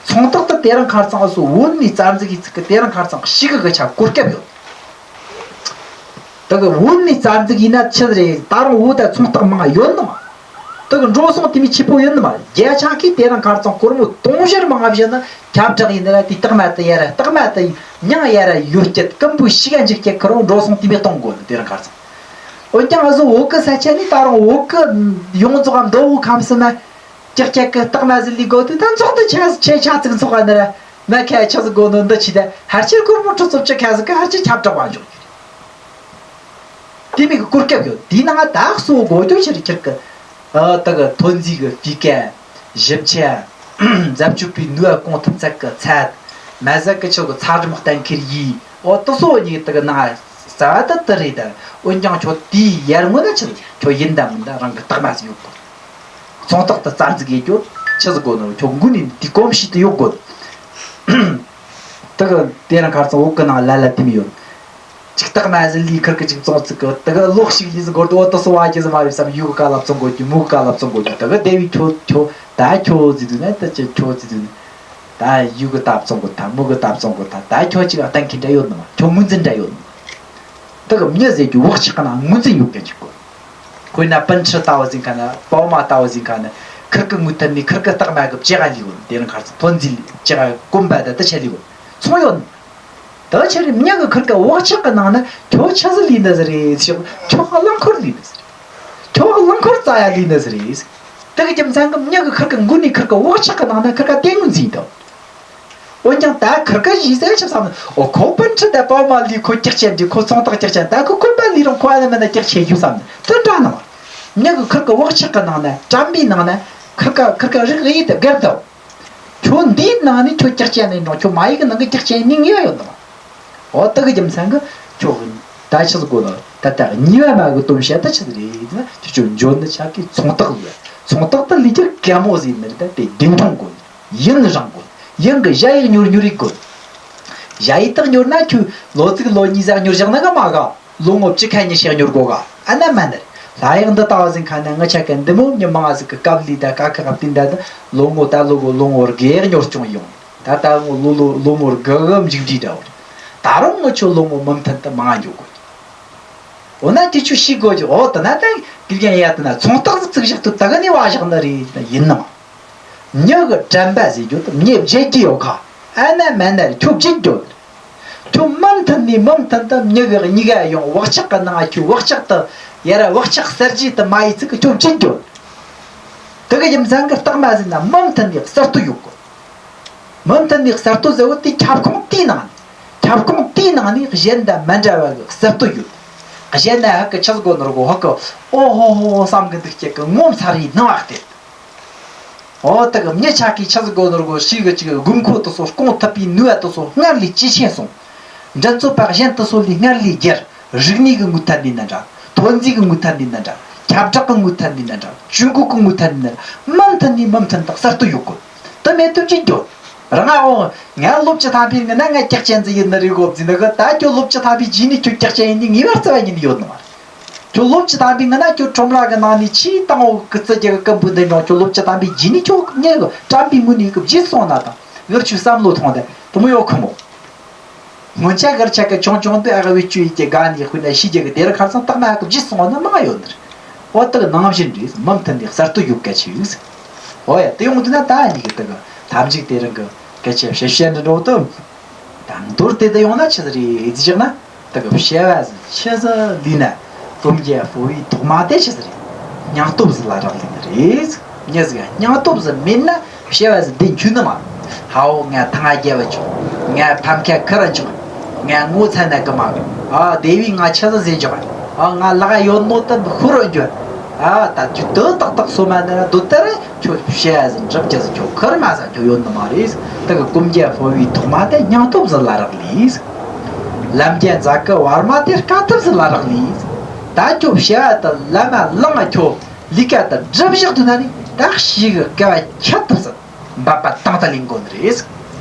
ཚོང་རྟགས་དེ་དེ་རིང་ཁ་རྩང་སུ་བོད་ནས་རྩ་འཛུགས་ཡིན་ཚིག་གི་དེ་རིང་ཁ་རྩང་ཞིག་གི་གི་ཆ་གོ་སྐབས་ཡོད། དེ་གི་བོད་ནས་རྩ་འཛུགས་ཡིན་ན་ཆི་ཟིག་རེད། ད་རུང་བོད་ད་ཚོང་རྟགས་མང་ཡོད་ནི་མ། དེ་གི་འགྲོ་སོང་དེ་མི་ཆེ་པོ་ཡོད་ནི་མ། བརྒྱ་ཆ་གི་དེ་རིང་ཁ་རྩང་སྒོར་མོ་དུང་ཕྱུར་མང་བཞི་ནི་ཁྱབ་བསྒྲགས་ཡིན་ན་དེ་རྟགས་མ་དེ་ཡ་ར་རྟགས་མ་དེ་མྱིང་ཡ་ར་ཡོད་སྐྱིད་ཀིམ་པོའི་ཤི་ག་འཇིག་སྐྱིད་ཁི་རུང་འགྲོ་སོང་དེ་མི་གཏོང་དགོས་ནི་དེ་རིང་ཁ་རྩང་། འོན་ཀྱང་ང་ཚོ་བོད་གི་ས་ཆ་ནས་ད་རུང་བོད་གི་ཡོངས་རྫོགས་མདོ་དབུས་ཁམས་གསུམ་ན་ཀྱག་ཀྱག་གི་རྟགས་མ་ཟིག་ལས་དགོས་དུས་ད་འཚོགས་དུ་ཆ་ཆེ་ཆ་ཚིག་འཚོགས་པ་ནི་ར་མ་ཁ་ཆག་ཟིག་དགོས་ནོ་འདི་ཆི་ད་ཧར་ཆེར་སྒོར་མོ་ཁྲི་ཚོ་བཅུ་ཁ་ཟིག་གི་ཧར་ཆེར་ཁྱབ་བསྒྲགས་པ་འཇོག་རྒྱུ་རེད། དེ་མིན་གི་གོ་སྐབས་ཡོད། དེའི་ནང་ད་གསོ་དགོས་རྒྱུ་ཕྱིར་ཁྱེར་གི་ཨ་ད་གི་ཐོན་རྫས་གི་སྤུས་ཀ་ཞིབ་ཆ། འཛད་སྤྱོད་པའི་ནུས་པ་གོང་ཐུབ་ཚད་གི་ཚད། མ་ཟད་གི་ཆོག་གི་ཚ་གྲང་གཏན་འཁེལ་ཡིས་ཨོ་དེ་སོ་གཉིས་དེ་གི་ནང་རྩ་བ་དེ་དེ་རེད་ད། འོན་ཀྱང་ཁྱོད་དེའི་ཡར་ངོ་ན་ཆི་ཁྱོད་ཡིན་ད་མིན་ད་རང་གི་རྟགས་མ་ཟིག་ཡོད་དགོས། ཚོང་རྟགས་དེ་རྩ་འཛུགས་ཡེད་རྒྱུ་ཆི་ཟིག་དགོས་ནོ་ཁྱོད་མགོ་ནས་དེའི་གོམས་གཤིས་དེ་ཡོད་དགོས། དེ་གི་དེ་རིང་ཁ་རྩང་བོད་གི་ནང་ལ་ལ་དེ་མི་ཡོད། ཅིག་རྟགས་མ་ཟིག་ལས་ཁིར་གི་ཅིག་བཙོང་ཚིག་གི་དེ་གི་ལོག་ཞིག་ཡིན་ཟིག་གོ་དོ་དེ་སོ་བ་ཅི་ཟིག་མ་རེད་བསམ། ཡུ་གི་ཀ་ལ་བཙོང་དགོས་རྒྱུ་མུ་གི་ཀ་ལ་བཙོང་དགོས་རྒྱུ་དེ་གི་དེ་བི་ཁྱོད་ཁྱོད་ད་ཁྱོད་ཟིག་དུས་ན་ད་ཅི་ཁྱོད་ཟིག་དུས་ན་ད་ཡུ་གི་ད་བཙོང་དགོས་ད་མུ་གི་ད་བཙོང་དགོས་ད་ད་ཁྱོད་ཅིག་ཨ་གཏན་འཁེལ་འདྲ་ཡོད་ནི་མ། ཁྱོད་ངོས་འཛིན་འདྲ་ཡོད་ནི་མ། དེ་གི་མྱི་ཟེར་རྒྱུ་བག་ཆགས་གི་ནང་ངོས་འཛིན་ཡོད་མཁན་ཅིག་དགོས། དཔེར་ན་པཎ་ཆེན་ལྟ་བུ་ཟིག་ག་ན་པའོ་མ་ལྟ་བུ་ཟིག་ག་ན་ཁིར་གི་ངོས་ཐད་ནས་ཁིར་གི་རྟགས་མ་གི་བཅད་ག་ལས་གོ་དེ་རིང་ཁ་རྩང་ཐོན་རྫས་ལས་བཅད་ག་གོམ་པ་ད་ད་ཆ་ལས་གོ་ཚོང་ཡོད། ད་ཆ་རེད་མྱི་གི་ཁིར་གི་བག་ཆགས་གི་ནང་ན་ཁྱོད་ཆི་ཟིག་ལས་ནི་ཟིག་རེད་ཟེར། ཁྱོད་རླངས་འཁོར་ལས་ནི་ཟིག་རེད། ཁྱོད་རླངས་འཁོར་རྩ་ཡ་ལས་ནི་ཟིག་རེད། དེ་གི་རྒྱུ་མཚན་གི་མྱི་གི་ཁིར་གི་མགོ་ནས་ཁིར་གི་བག་ཆགས་གི་ནང་ན་ཁིར་ག་དེ་ངོས་འཛིན་དང་། འོན་ཀྱང་ད་ཁིར་ཀ་ཞིག་ཟེར་ཆི་བསམ་ནི། ཨོ་ཁོ་པཎ་ཆེན་དང་པའོ་མ་ལས་ཁོ་སྐྱག་ཅན་འདི་ཁོ་ཚོང་རྟགས་སྐྱག་ཅན་ད་ཁོ་ཁོ་པ་ལས་རུང་ཁོ་ཨ་ན་མ་ན་སྐྱག་ཆེ་རྒྱུ་བསམ་ནི་དེ་འདྲ་ནི་མ། མྱི་གི་ཁིར་ཀ་བག་ཆགས་ཀྱི་ནང་ན་དྲན་པའི་ནང་ན་ཁིར་ཀ་ཁིར་ཀ་རིག་ཡིད་དེ་བརྒལ་དང་། ཁྱོད་འདིའི་ནང་ནས་ཁྱོད་སྐྱག་ཅན་ནས་འགྲོ་ཁྱོད་མ་ཡིག་གི་ནང་གི་སྐྱག་ཅན་ནི་ངེས་ཡོད་ནི་མ། ཨོ་དེ་གི་རྒྱུ་མཚན་གི་ཁྱོད་ད་ཆི་ཟིག་དགོས་ནི་ད་ལྟ་གཉིས་པ་མ་གི་སྟོན་བཤད་ད་ཆི་ཟིག་རེད་ན་ཁྱོད་ཁྱོད་འཇོན་ནི་ཆ་གི་ཚོང་རྟགས་ལས་ཚོང་རྟགས་དེ་ལས་ཀྱང་གད་མོ་ཟིག་མི་རེད། ད་དེ་རྒྱུན་འཁྱོངས་དགོས། ཡུན་རིང་དགོས། ཡུན་གི་ཞ་ཡི་ཉུར་ཉུར་ཡི་དགོས། ཞ་ཡི་དག་ཉུར་ན་ཁྱོད་ལོ་ཚིགས་ལོ་གཉིས་ཟ་ཉུར་བཞག་ན་ག་མ་ག་ལོ་ངོ་བཅུ་ཁ་ཉི་ཤུ་ཉོར་གོ་ག་ཨ་ན་མ་ནར། ལྷ་ཡག་འདི་ལྟ་བ་ཟིན་ཁ་ན་ང་ཆ་ག་འདི་མོ་མྱི་མང་ཟིག་གི་སྐབས་ལི་ད་ཀ་ཁ་ག་བསྟན་ད་ད་ལོ་ངོ་ད་ལོ་གོ་ལོ་ངོ་རྒེ་ཉོར་སྐྱོང་ཡོང་། ད་ད་ངོ་ལོ་ལོ་ལོ་ངོ་རྒ་ག་མཇུག་འབྲི་འདྲ་བོ། ད་རུང་ངོ་ཆོ་ལོ་ངོ་མུ་མཐུད་དུ་མང་ཉོ་གོ་འོ་ན་དེ་ཆོ་ཤི་གོ་ཇི་འོ་ད་ན་ད་གི་རྒྱན་ཡ་ད་ན་ཚོང་རྟགས་ཟིག་བཙུགས་བཞག་ཏུ་ད་ག་ནི་བ་བཞག་ན་རེད་ཡིན་ནམ། མྱི་གི་དྲན་པ་ཟེར་རྒྱུ་དེ་མྱི་བརྗེད་རྒྱུ་ཡོད་ཁ། ཨ་ན་མ་ན་རེ་ཁྱོད་བརྗེད་རྒྱུ། ཁྱོད་མུ་མཐུད་ནས་མུ་མཐུད་དུ་མྱི་གི་གཉིས་ཀ་ཡོང་བག་ཆགས་ཀྱི་ནང་ཁྱོད་བག་ཆགས་དུ་ཡ་ར་བག་ཆགས་གསར་བརྗེ་དུ་མ་ཡི་ཚིག་གི་ཁྱོད་བརྗེད་རྒྱུ། དེ་གི་རྒྱུ་མཚན་གི་རྟགས་མ་ཟིན་ན་མུ་མཐུད་ནས་གསར་གཏོད་ཡོད་གོ། མུ་མཐུད་ནས་གསར་གཏོད་ཟེར་བ་དེ་ཁྱབ་ཁོངས་དེའི་ནང་ནས་ཁྱབ་ཁོངས་དེའི་ནང་ནས་གཞན་དང་མི་འདྲ་བ་གི་གསར་གཏོད་ཡོད། གཞན་ན་ཧ་གི་ཆི་ཟིག་གོ་ནོར་གོ་ཧ་གི་ཨོ་ཧོ་ཧོ་བསམ་གི་འདུག་ཅེས་གི་ངོ་མཚར་བའི་སྣང་བ་སྟེར། འོ་དེ་གི་མྱི་ཆ་གིས་ཆི་ཟིག་གོ་ནོར་གོ་ཤི་གི་ཅིག་དགོས་མཁོ་དེ་ཚོ་སྐོང་ཐུབ་པའི་ནུས་པ་དེ་ཚོ་སྔར་ལས་ཇེ་ཆེ་སོང་། འགྲན་རྩོད་པ་གཞན་དེ་ཚོ་ལས་སྔར་ལས་རྒྱལ། རིག་གནས་ཀྱི་ངོས་ཐད་ནས་ན་འདྲ། ཐོན་རྫས་ཀྱི་ངོས་ཐད་ནས་ན་འདྲ། ཁྱབ་བསྒྲགས་ཀྱི་ངོས་ཐད་ནས་ན་འདྲ། ཇུས་འགོད་ཀྱི་ངོས་ཐད་ནས་ན་འདྲ། མུ་མཐུད་ནས་མུ་མཐུད་དུ་གསར་གཏོད་ཡོད་དགོས། དེ་མེད་དུ་ཅི་འགྱོ། རང་ང་འོ་ང་སློབ་སྤྱི་ཐམ་པའི་ངི་ན་ང་སྐྱག་ཅན་ཟིག་ཡིན་ནི་རེད་གོ་བརྫིས་ནི་གི་ད་ཁྱོད་སློབ་སྤྱི་ཐམ་པའི་རྗེས་ནས་ཁྱོད་སྐྱག་ཅན་ཡིན་ནི་ངེས་པར་རྩ་བ་ཉིད་ནས་ཡོད་ནི་མ་རེད། ཁྱོད་སློབ་སྤྱི་ཐམ་པའི་ངི་ན་ཁྱོད་ཁྲོམ་ར་གི་ནང་ནས་ཆེས་དང་བོ་གི་རྩི་རྒྱུ་གི་ཀམ་བུ་འདི་འབྱུང་ཁྱོད་སློབ་སྤྱི་ཐམ་པའི་རྗེས་ནས་ཁྱོད་ངས་གི་དྲན་པའི་ངོས་ནས་གི་བརྗེད་སོང་ན་དང་ངར་ཆུ་བསམ་བློ་ཐོངས་ཏེ་དུ་མོ་ཡོད་ཁོ་མོ། སྔོན་ཆད་གར་ཆ་ག་ཆུང་ཆུང་དུ་ཨ་ག་བའི་བཅུ་ཡི་གི་དགའ་ནི་དཔེར་ན་ཤི་རྒྱུ་གི་དེ་རུ་ཁར་སང་རྟགས་མ་ཧ་གི་བརྗེད་སོང་ན་མང་ཡོད་ནི་རེད། འོ་དེ་གི་ནང་བཞིན་རེད། མུ་མཐུད་ནས་གསར་གཏོད་ཡོད་གལ་ཆེ་ཡོད། འོ་ཡ་དེ་ཡོང་དུས་ན་ད་ཨ་ནི་གི་དེ་གི་ཐབས་ཇུས་དེ་རིང་གི་སྐད་ཆ་བཤད་བཤད་འདྲ་འགྲོ་དུ། ད་མདོར་དེ་ད་ཡོང་ན་ཆི་ཟིག་རེད་ཟེར་ན། དེ་གི་བྱ་བ་ཟིག་ཆི་ཟིག་ལས་ན། གོམ་རྒྱ་སྤོ་བའི་ཐོག་མ་དེ་ཆི་ཟིག་རེད། སྙིང་སྟོབས་ཟིག་ལ་རག་ལས་ནི་རེད། མྱི་ཟིག་སྙིང་སྟོབས་ཟིག་མེད་ན་བྱ་བ་ཟིག་འདི་འཁྱོལ་ནི་མ། ཧའོ་ང་ཐང་ང་རྒྱལ་བ་ཆོག་ང་ཕམ་ཁ་ཁུར་ར་ཆོག་ང་ངོ་ཚ་ན་གི་མ་གི་ཨ་དེ་བས་ང་ཆི་ཟིག་ཟེར་འཇོག་ཨ་ང་ལག་ཡོད་ནོ་ད་ཤོར་ར་འཇོག་ཨ་ད་ཁྱོད་དུ་ཏག་ཏག་སོ་མ་ན་དུ་ལྟར་ཁྱོད་བྱ་བ་ཟིག་འགྲུབ་རྒྱུ་ཟིག་ཁྱོད་ཁུར་མ་ཟ་ཁྱོད་ཡོད་ནི་མ་རེད། ད་གི་གོམ་རྒྱ་སྤོ་བའི་ཐོག་མ་དེ་སྙིང་སྟོབས་ཟིག་ལ་རག་ལས། ལམ་རྒྱ་འཛག་གི་བར་མ་དེ་དཀའ་ཐུབ་ཟིག་ལ་རག་ལས། ད་ཁྱོད་བྱ་བ་དེ་ལམ་མ་ལངས་ཁྱོད་ལས་ཀ་དེ་སྒྲུབ་བཞག་ཐུབ་ན་ནི་ད་ཤི་གི་དཀའ་བ་ཁྱད་ཐུབ་ཟིག་འབད་པ་དང་དུ་ལེན་དགོས་ནི་རེད།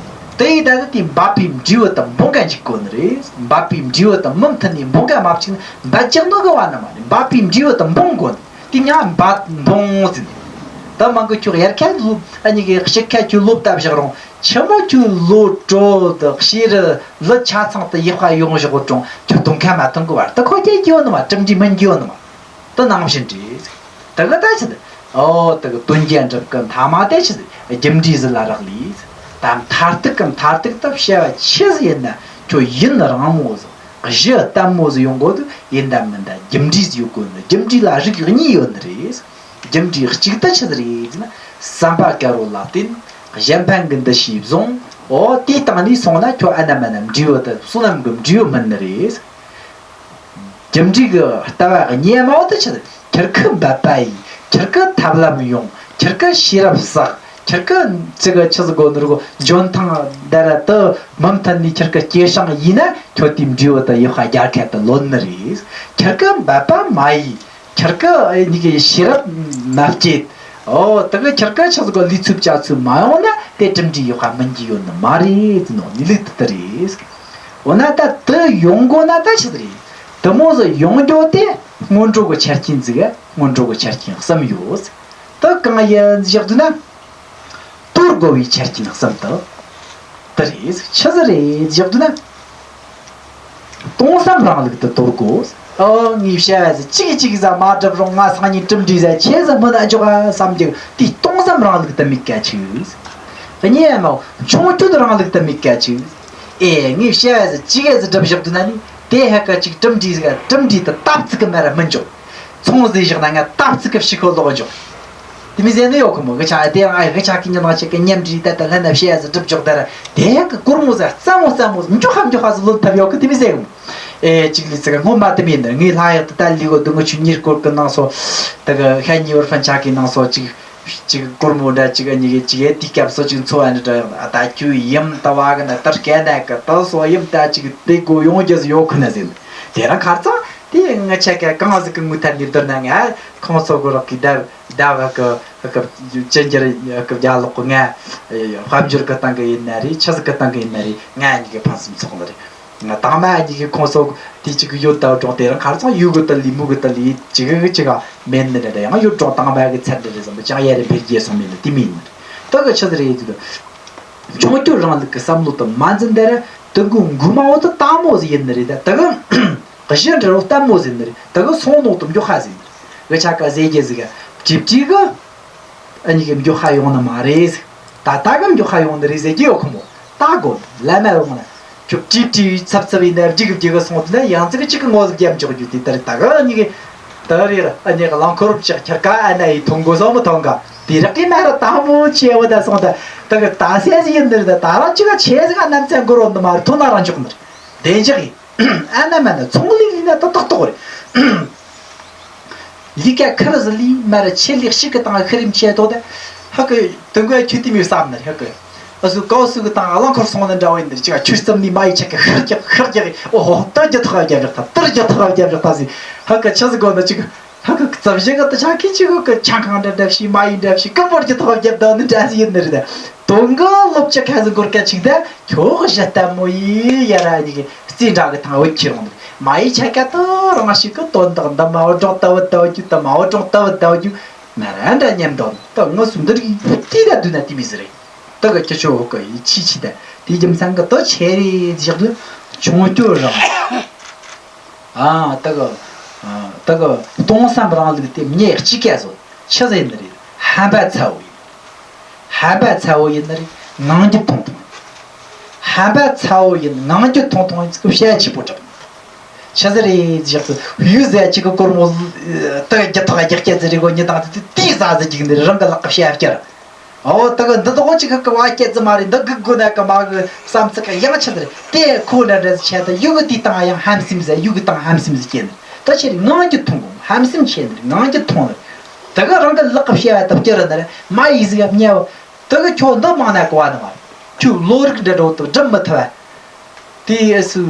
དེ་ཡི་ད་ནི་དེ་འབད་པའི་འབྲས་བུ་དེ་འབུངས་ག་འཇུག་དགོས་ནི་རེད། འབད་པའི་འབྲས་བུ་དེ་མུ་མཐུད་ནས་འབུངས་ག་མ་བཅུག་ན་འབད་ཅག་ནོ་གི་བ་ན་མ་རེད། འབད་པའི་འབྲས་བུ་དེ་འབུངས་དགོས་ནི། དེ་ཉ་འབད་འབུངས་ཟིན། ད་མང་གི་ཁྱོད་ཡར་ཁ་ལོ་ཨ་ནི་གི་ཕྱི་ཁ་ཁྱོད་ལོ་བཏབ་བཞག་རུང་ཆི་མོ་ཁྱོད་ལོ་དྲོ་དུ་ཤེས་རི་ལི་ཆ་ཚང་དུ་ཡག་པ་ཡོང་བཞག་རུང་ཁྱོད་གདོང་ཁ་མ་ཐོན་གི་བར་དུ་ཁོ་ཁྱེད་སྐྱིད་ནི་མ་གྲུབ་འབྲས་མིན་སྐྱིད་ནི་མ། དེ་ནང་བཞིན་རེད། དེ་གི་ད་ཆི་ཟེར། ཨོ་དེ་གི་དོན་རྒྱན་གྲུབ་གི་མཐའ་མ་དེ་ཆི་ཟེར། རྒྱུ་འབྲས་ཟིག་ལ་རག་ལས། ད་མཐར་ཐུག་གི་མཐར་ཐུག་ད་བྱ་བ་ཆི་ཟིག་ཡིན་ན་ཁྱོད་ཡུན་རིང་མོ་ཟིག་གཞི་བརྟན་མོ་ཟིག་ཡོང་དགོས་དུས་ཡིན་ད་མིན་ད་རྒྱུ་འབྲས་ཟིག་ཡོད་དགོས་ནི། རྒྱུ་འབྲས་ལ་རིགས་གཉིས་ཡོད་ནི་རེད། རྒྱུ་འབྲས་གཅིག་ད་ཆི་ཟིག་རེད་ཟེར་ན། བསམ་པ་དཀར་པོ་ལ་བརྟེན། གཞན་ཕན་གི་འདུ་ཤེས་བཟུང་། ཨོ་དེའི་སྟེང་ནས་སོང་ན་ཁྱོད་ཨ་ན་མ་ན་འབྲས་བུ་དེ་བསོད་ནམས་གི་འབྲས་བུ་སྨིན་ནི་རེད། རྒྱུ་འབྲས་ཀྱི་ལྟ་བ་གཉིས་མ་འོ་དེ་ཆི་ཟེར། ཁྱེར་ཁུ་འབད་པ་ཡིས་ཁྱེར་ཁུ་ཐབས་ལམ་ཡོང་། ཁྱེར་ཁུ་ཤེས་རབ་བསགས། ཁྱེར་ཁུ་ཚིག་གི་ཆི་ཟིག་གོ་ནོར་གོ་འཇོན་ཐང་དེ་ར་དུ་མུ་མཐུད་ནས་ཁྱེར་ཁུ་སྐྱེད་སྲིང་ཡིན་ན་ཁྱོད་དེའི་འབྲས་བུ་དེ་ཡག་པ་རྒྱལ་ཁ་དུ་ལོན་ནི་རེད། ཁྱེར་ཁུ་འབད་པ་མ་ཡིས་ཁྱེར་ཁུ་ཨེ་ནི་གི་ཤེས་རབ་མ་སྐྱེད། ཨོ་དེ་གི་ཁྱེར་ཁུ་ཆི་ཟིག་གོ་ལུས་ཚུབ་ཅག་ཚུབ་མ་ཡོང་ན་དེ་གྲུབ་འབྲས་ཡག་པ་སྨིན་གྱི་ཡོད་ནི་མ་རེད་ཟེར་ནོ་ནི་ལུགས་དེ་ལྟར་རེད། འོ་ན་ད་དེ་ཡོང་དགོས་ན་ད་ཆི་ཟིག་རེད། དེ་མོ་ཟིག་ཡོང་རྒྱུ་དེ་སྔོན་འགྲོ་གི་ཆ་རྐྱེན་ཟིག་སྔོན་འགྲོ་གི་ཆ་རྐྱེན་གསུམ་ཡོད། དེ་གང་ཡིན་བཞག་དུས་ན། དོར་དགོས་པའི་ཆ་རྐྱེན་གསུམ་དེ། དེ་རེད། ཆི་ཟིག་རེད་བཞག་དུས་ན། སྟོང་བསམ་རིང་ལུགས་དེ་དོར་དགོས། ཨོ་ངའི་བྱ་བ་ཟིག་གཅིག་གཅིག་ཟ་མ་སྒྲུབ་རུང་ང་སང་ཉིན་གྲུབ་འབྲས་ཟ་ཆེ་ཟ་མི་ན་འཇོག་ཨ་བསམ་རྒྱུ་དེའི་སྟོང་བསམ་རིང་ལུགས་དེ་མེད་ག་ཆུག་གཉིས་མ་མཆོང་སྐྱོད་རིང་ལུགས་དེ་མེད་ག་ཆུག་ཨེ་ངའི་བྱ་བ་ཟིག་ཅི་ག་ཟིག་སྒྲུབ་བཞག་དུས་ན་ནི་དེ་ཧ་ག་ཅིག་གྲུབ་འབྲས་ཟིག་ག་གྲུབ་འབྲས་དེ་སྟབས་ཚིག་གི་མ་ར་མི་འཇོག་ཚོང་ཟིག་བཞག་ན་ང་སྟབས་ཚིག་གི་ཕྱི་ཁོ་ལོག་འཇོག་དེ་མི་ཟེར་ནི་ཡོད་གི་མོ་གི་ཆ་དེ་རང་ཨ་གི་ཆ་གི་ཉི་མ་ཆེ་གི་མཉམ་འབྲེལ་ད་ད་ལྷན་ན་བཤད་ཟིག་སྒྲུབ་འཇོག་ད་ར་དེ་ཧ་གི་སྒོར་མོ་ཟིག་རྩ་མོ་རྩ་མོ་ཟིག་འཇོག་ཧ་འཇོག་ཧ་ཟིག་ལོན་ཐབས་ཡོད་གི་དེ་མི་ཟེར་གི་མོ། ཨེ་གཅིག་ལས་ཚིག་སྔོན་མ་དེ་མིན་ནི་ངའི་ལྷ་ཡག་ཏུ་ད་ལི་གོ་དུ་ངུ་ཆུ་ཉེར་སྐོར་གི་ནང་སོ། ད་གི་ཤ་ཉེ་བར་ཕན་ཆ་གི་ནང་སོ་གཅིག་གཅིག་སྒོར་མོ་འདྲ་གཅིག་གཉིས་གི་གཅིག་ཡེ་དུས་སྐབས་སོ་གཅིག་འཚོ་བ་འདྲ་འདྲ་ཡོང་ད་ད་ཁྱོད་ཡིམ་ད་བ་གི་ན་ད་སྐད་ན་གི་ད་སོ་ཡིམ་ད་གཅིག་དེ་གོ་ཡོང་རྒྱུ་ཟིག་ཡོད་ཁུ་ན་ཟིན་དེ་རང་ཁར་ཚང་དེ་ངི་ཆ་ག་གང་ཟིག་གི་ངུ་ཐ་ནི་བསྡུར་ན་ང་ཁོང་ཚོ་གོ་རོག་གི་ད་ད་བ་གི་གི་ཅན་ཇར་གི་རྒྱ་ལོག་གི་ང་དཔལ་འབྱོར་གི་སྟེང་གི་ཡིན་ན་རེད་ཆི་ཟིག་གི་སྟེང་གི་ཡིན་ན་རེད་ང་གཉིས་གི་ཕན་སུམ་ཚོགས་ལ་རེད། ང་དང་མ་གཉིས་ཀྱི་ཁོངས་སོགས་དེ་གཅིག་གི་ཡོད་དའོ་གྲོང་དེ་རང་ཁར་སང་ཡུལ་གི་ཏི་ལི་མུ་གི་ཏི་ལི་གཅིག་གི་གཅིག་ག་མེད་ནི་རེད། ཡང་ཡོད་གྲོང་དང་མ་གི་ཚད་འདི་རེད་བསམ་པ་ཅང་ཡ་རེ་འཕེལ་རྒྱས་སོང་མེད་ནི་དེ་མིན་ནི་རེད། ད་གི་ཆི་ཟིག་རེད་ཟེར་དུས། མཆོང་སྐྱོད་རིང་ལུགས་ཀྱི་བསམ་བློ་དུ་མ་འཛིན་དེ་ར་དུ་གུ་མགུ་མ་འོ་དུ་ལྟད་མོ་ཟིག་ཡིན་ནི་རེད། ད་གི་གཞི་འདྲ་བོ་ལྟད་མོ་ཟིག་ནི་རེད། ད་གི་སོང་ནོ་དུ་མགྱོགས་ཧ་ཟིག་ནི་རེད། གི་ཆ་ཀ་ཟེ་རྒྱ་ཟིག་ག་ཅིབ་ཅིག་གི་ཨ་ནི་གི་མགྱོགས་ཧ་ཡོང་ནི་མ་རེད། ད་ལྟ་གི་མགྱོགས་ཧ་ཡོང་ནི་རེད་ཟེར་གི་ཡོད་ཁོ་མོ། ལྟ་དགོ་ལ་མ་ཡོང་ན་ཁྱོད་ཀྲིབ་ཀྲིབ་ཚབ་ཚབ་ཡིན་ན་རྒྱུག་རྒྱུག་གི་སོང་དུས་ན་ཡང་ཙི་གི་གཅིག་གི་ངོ་ཟིག་རྒྱབ་འཇོག་རྒྱུ་དེ་ལྟར་ད་གི་ཨ་ནི་གི་ད་རེད། ཨ་ནི་གི་རླངས་འཁོར་ཅག་ཁྱེར་ཀ་ཨ་ན་ཡི་ཐོང་གོ་སོང་མི་ཐོང་ག་དེ་རག་གི་ན་ར་ལྟད་མོ་ཆེ་བོ་ད་སོང་ད་ད་གི་ད་སེ་ཟིག་ཡིན་ནི་རེད། ད་ད་ར་གཅིག་ག་ཆེ་ཟིག་ག་ནམ་ཚན་འགོར་འོང་ནི་མ་རེད། ཐོན་ན་རང་འཇོག་ནི་རེད། བདེ་འཇགས་ཡིན། ཨ་ན་མ་ན་ཚོང་ལས་ལས་ན་ཏག་ཏག་ཏག་རེད། ལས་ཀ་ཁུར་ཟི་ལི་མ་ར་ཆེ་ལེགས་ཤིག་གི་དང་ཁུར་རིམ་ཆེ་དོ་དེ་ཧ་གི་དུ་མགོ་ཁྱོད་དེ་མི་བསམ་ནི་ཧ་གི་ཨ་སུ་ཀའོ་སུ་གི་དང་ཨ་ལང་འཁོར་སོང་ནི་འདྲ་བོ་ཡིན་ནི་ཅིག་ཁྱོད་ཙམ་ནི་མ་ཡི་ཆ་གི་ཁུར་རྒྱག་ཁུར་རྒྱག་ཨོ་ཧོ་ཏར་རྒྱ་ཐག་རྒྱབ་རྒྱག་ཐ་ཏར་རྒྱ་ཐག་རྒྱབ་རྒྱག་ཐ་ཟི་ཧ་གི་ཆི་ཟི་གོ་ནི་ཅིག་ཧ་གི་ཙམ་ཞིག་གི་ཏི་ཆ་ཁི་ཅིག་གི་ཆང་ཁང་འདྲ་འདྲ་ཞིག་མ་ཡི་འདྲ་ཞིག་ཀི་བོར་རྒྱ་ཐག་རྒྱབ་ད་ནི་འདྲ་ཟི་ཡིན་ནི་རེད། དོན་གི་སློབ་ཆ་ཁ་ཟི་འགོར་ཀ་ཅིག་ད། ཁྱོད་གཞི་ལྟད་མོ་ཡི་ཡ་ར་ཡི་རྩིས་འདྲ་གི་ཐང་འོད་ཁྱེར་འོང་། མ་ཡི་ཆ་ཀ་ཏོ་རང་ཞིག་གི་དོན་དག་འདི་མ་འོ་འགྲོག་ལྟ་བུ་ལྟ་བུ་རྒྱུ་ད་མ་འོ་འགྲོག་ལྟ་བུ་ལྟ་བུ་རྒྱུ་ན་ར་འདྲ་མཉམ་དོ་ད་ངོ་སུ་འདི་རིགས་ཏི་ར་དུ་ན་ཏི་མི་ཟི་རེད། ད་གི་ཁྱེད་ཆོ་གི་ཡི་ཆི་ཆི་ད་དེ་རྒྱུ་མཚན་གི་ཏོ་ཆེ་རེ་ཞིག་ཏུ་ཆུང་སྐྱོ་རང་ཨ་ད་གི་ད་གི་སྟོང་བསམ་རང་ལུགས་དེ་ཉེ་གཅིག་ག་བཟོ་ཆི་ཟེར་ནི་རེད། ཧམ་པ་ཚ་བོ་ཡིན། ཧམ་པ་ཚ་བོ་ཡིན་ན་རེད་ངང་རྒྱུ་ཐུང་ཐུང་ཡིན། ཧམ་པ་ཚ་བོ་ཡིན་ངང་རྒྱུ་ཐུང་ཐུང་ཡིན་ཚིག་བཤད་ཆེ་པོ་དྲག་ཆི་ཟེར་རེད་ཞག་ཏུ་ཡུལ་ཟེར་ཅིག་གི་སྒོར་མོ་ཏི་རྒྱུ་ཐག་རྒྱག་སྐྱེད་ཟེར་རེད་གོ་ཉི་དང་དེ་དེ་ཟ་ཟེར་གྱི་འདི་རང་གི་ལག་གི་བཤད་བསྐྱར། ཨོ་ད་གི་འདི་དག་ཅིག་གི་བ་སྐྱེད་ཟེར་མ་རེད། འདི་གི་དགོས་ན་གི་མ་གི་བསམ་ཚིག་གི་ཡང་ཆི་ཟེར་དེ་ཁོ་འདྲ་འདྲ་ཟེར་བཤད་ད་ཡུལ་གི་དེའི་སྟེང་ཡང་ཧམ་སེམས་ཟེར་ཡུལ་གི་སྟེང་ཧམ་སེམས་ཟེར་སྐྱེད་ནི་ད་ཆི་རེད་ངང་རྒྱུ་ཐུང་གོ་ཧམ་སེམས་ཆེ་ནི་རེད་ངང་རྒྱུ་ཐུང་ནི་རེད། ད་གི་རང་གི་ལག་གི་བཤད་བ་ད་བསྐྱར་ནི་རེད་མ་ཡི་ཟིག་ག་ཉེ་བ། དེ་གི་ཁྱོད་འདི་མང་ན་གོ་བ་ནི་མ་རེད། ཁྱོད་བློ་རིག་འདྲ་འགྲོ་དུ་སྒྲུབ་མི་ཐུབ་བ། དེ་ཨེ་སུ་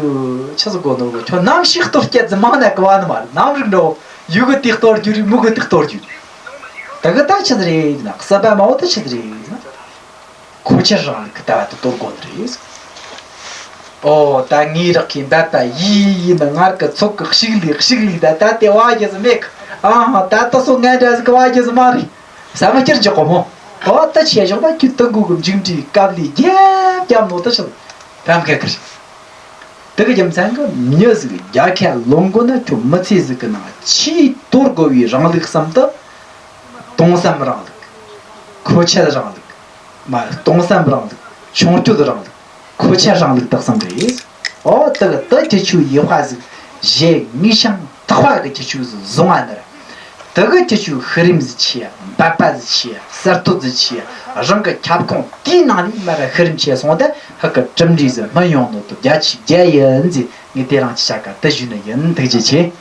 ཆི་ཟིག་གོ་ནོ་གི་ཁྱོད་ནམ་ཞིག་གཏོར་སྐྱེད་ཟིག་མང་ན་གོ་བ་ནི་མ་རེད། ནམ་རིག་འགྲོ་ཡུ་གི་དེ་གཏོར་རྒྱུ་རེད་མུ་གི་དེ་གཏོར་རྒྱུ་རེད། དེ་གི་ད་ཆི་ཟིག་རེད་ན་བསམ་པ་མ་འོ་ད་ཆི་ཟིག་རེད་ན་ཁོ་ཆེར་རང་ལུགས་ཀྱི་ལྟ་བ་དེ་གཏོར་དགོ་ནི་རེད། ཨོ་ད་ངའི་རག་གི་འབད་པ་ཡིས་ཡིན་ན་ངར་གི་ཚོགས་གི་ཤིག་ལི་ཤིག་ལི་ད་ད་དེ་བ་རྒྱུ་ཟིག་མེད་གི་ཨ་ཧ་ད་ད་སོ་ངན་འདྲ་ཟིག་གི་བ་རྒྱུ་ཟིག་མ་རེད། ཟ་མ་སྐྱུར་འཇོག་གོ་མོ། ཨོ་ད་ཆེ་ཞོག་ད་ཁྱོད་ཏི་གུ་གི་མཇུག་འབྲས་སྐབས་ལས་རྒྱབ་རྒྱབ་ནོ་ད་ཆེ་ཕམ་ཁ་ཁར། དེ་གི་རྒྱུ་མཚན་གི་མྱི་ཟིག་རྒྱལ་ཁ་ལོངས་དགོ་ན་ཁྱོད་མི་ཚེ་ཟིག་གི་ནང་ཆེས་གཏོར་དགོ་བའི་རིང་ལུགས་སམ་ད། སྟོང་བསམ་རིང་ལུགས། མཁོ་ཆ་རིང་ལུགས། མ་སྟོང་བསམ་རིང་ལུགས། མཆོང་སྐྱོད་རིང་ལུགས། མཁོ་ཆ་རིང་ལུགས་དག་བསམ་རེད། ཨོ་དེ་གི་དེ་ཁྱེད་ཆོའི་ཡེ་ཧྥ་ཟིག་གཞས་ངུས་ཤིང་ཐག་པ་གི་ཁྱེད་ཆོ་ཟིག་བཟུང་བ་ནི་ར། དེ་གི་ཁྱེད་ཆོའི་ཤི་རིམ་ཟིག་ཆེ་ཡ་འབད་པ་ཟིག་ཆེ་ཡ་གསར་གཏོད་ཟིག་ཆེ་ཡ་རང་གི་ཁྱབ་ཁོངས་དེའི་ནང་ནས་མ་ར་ཤི་རིམ་ཆེ་སོང་དེ་ཧ་གི་གྲུབ་འབྲས་ཟིག་སྨིན་ཡོང་ནོ་དུ་རྒྱ་ཆེ་རྒྱ་ཡིན་ཟིག་ངས་དེ་རང་ཅི་བྱ་ག་དེ་ཞུས་ནི་ཡིན། ཐུགས་རྗེ་ཆེ།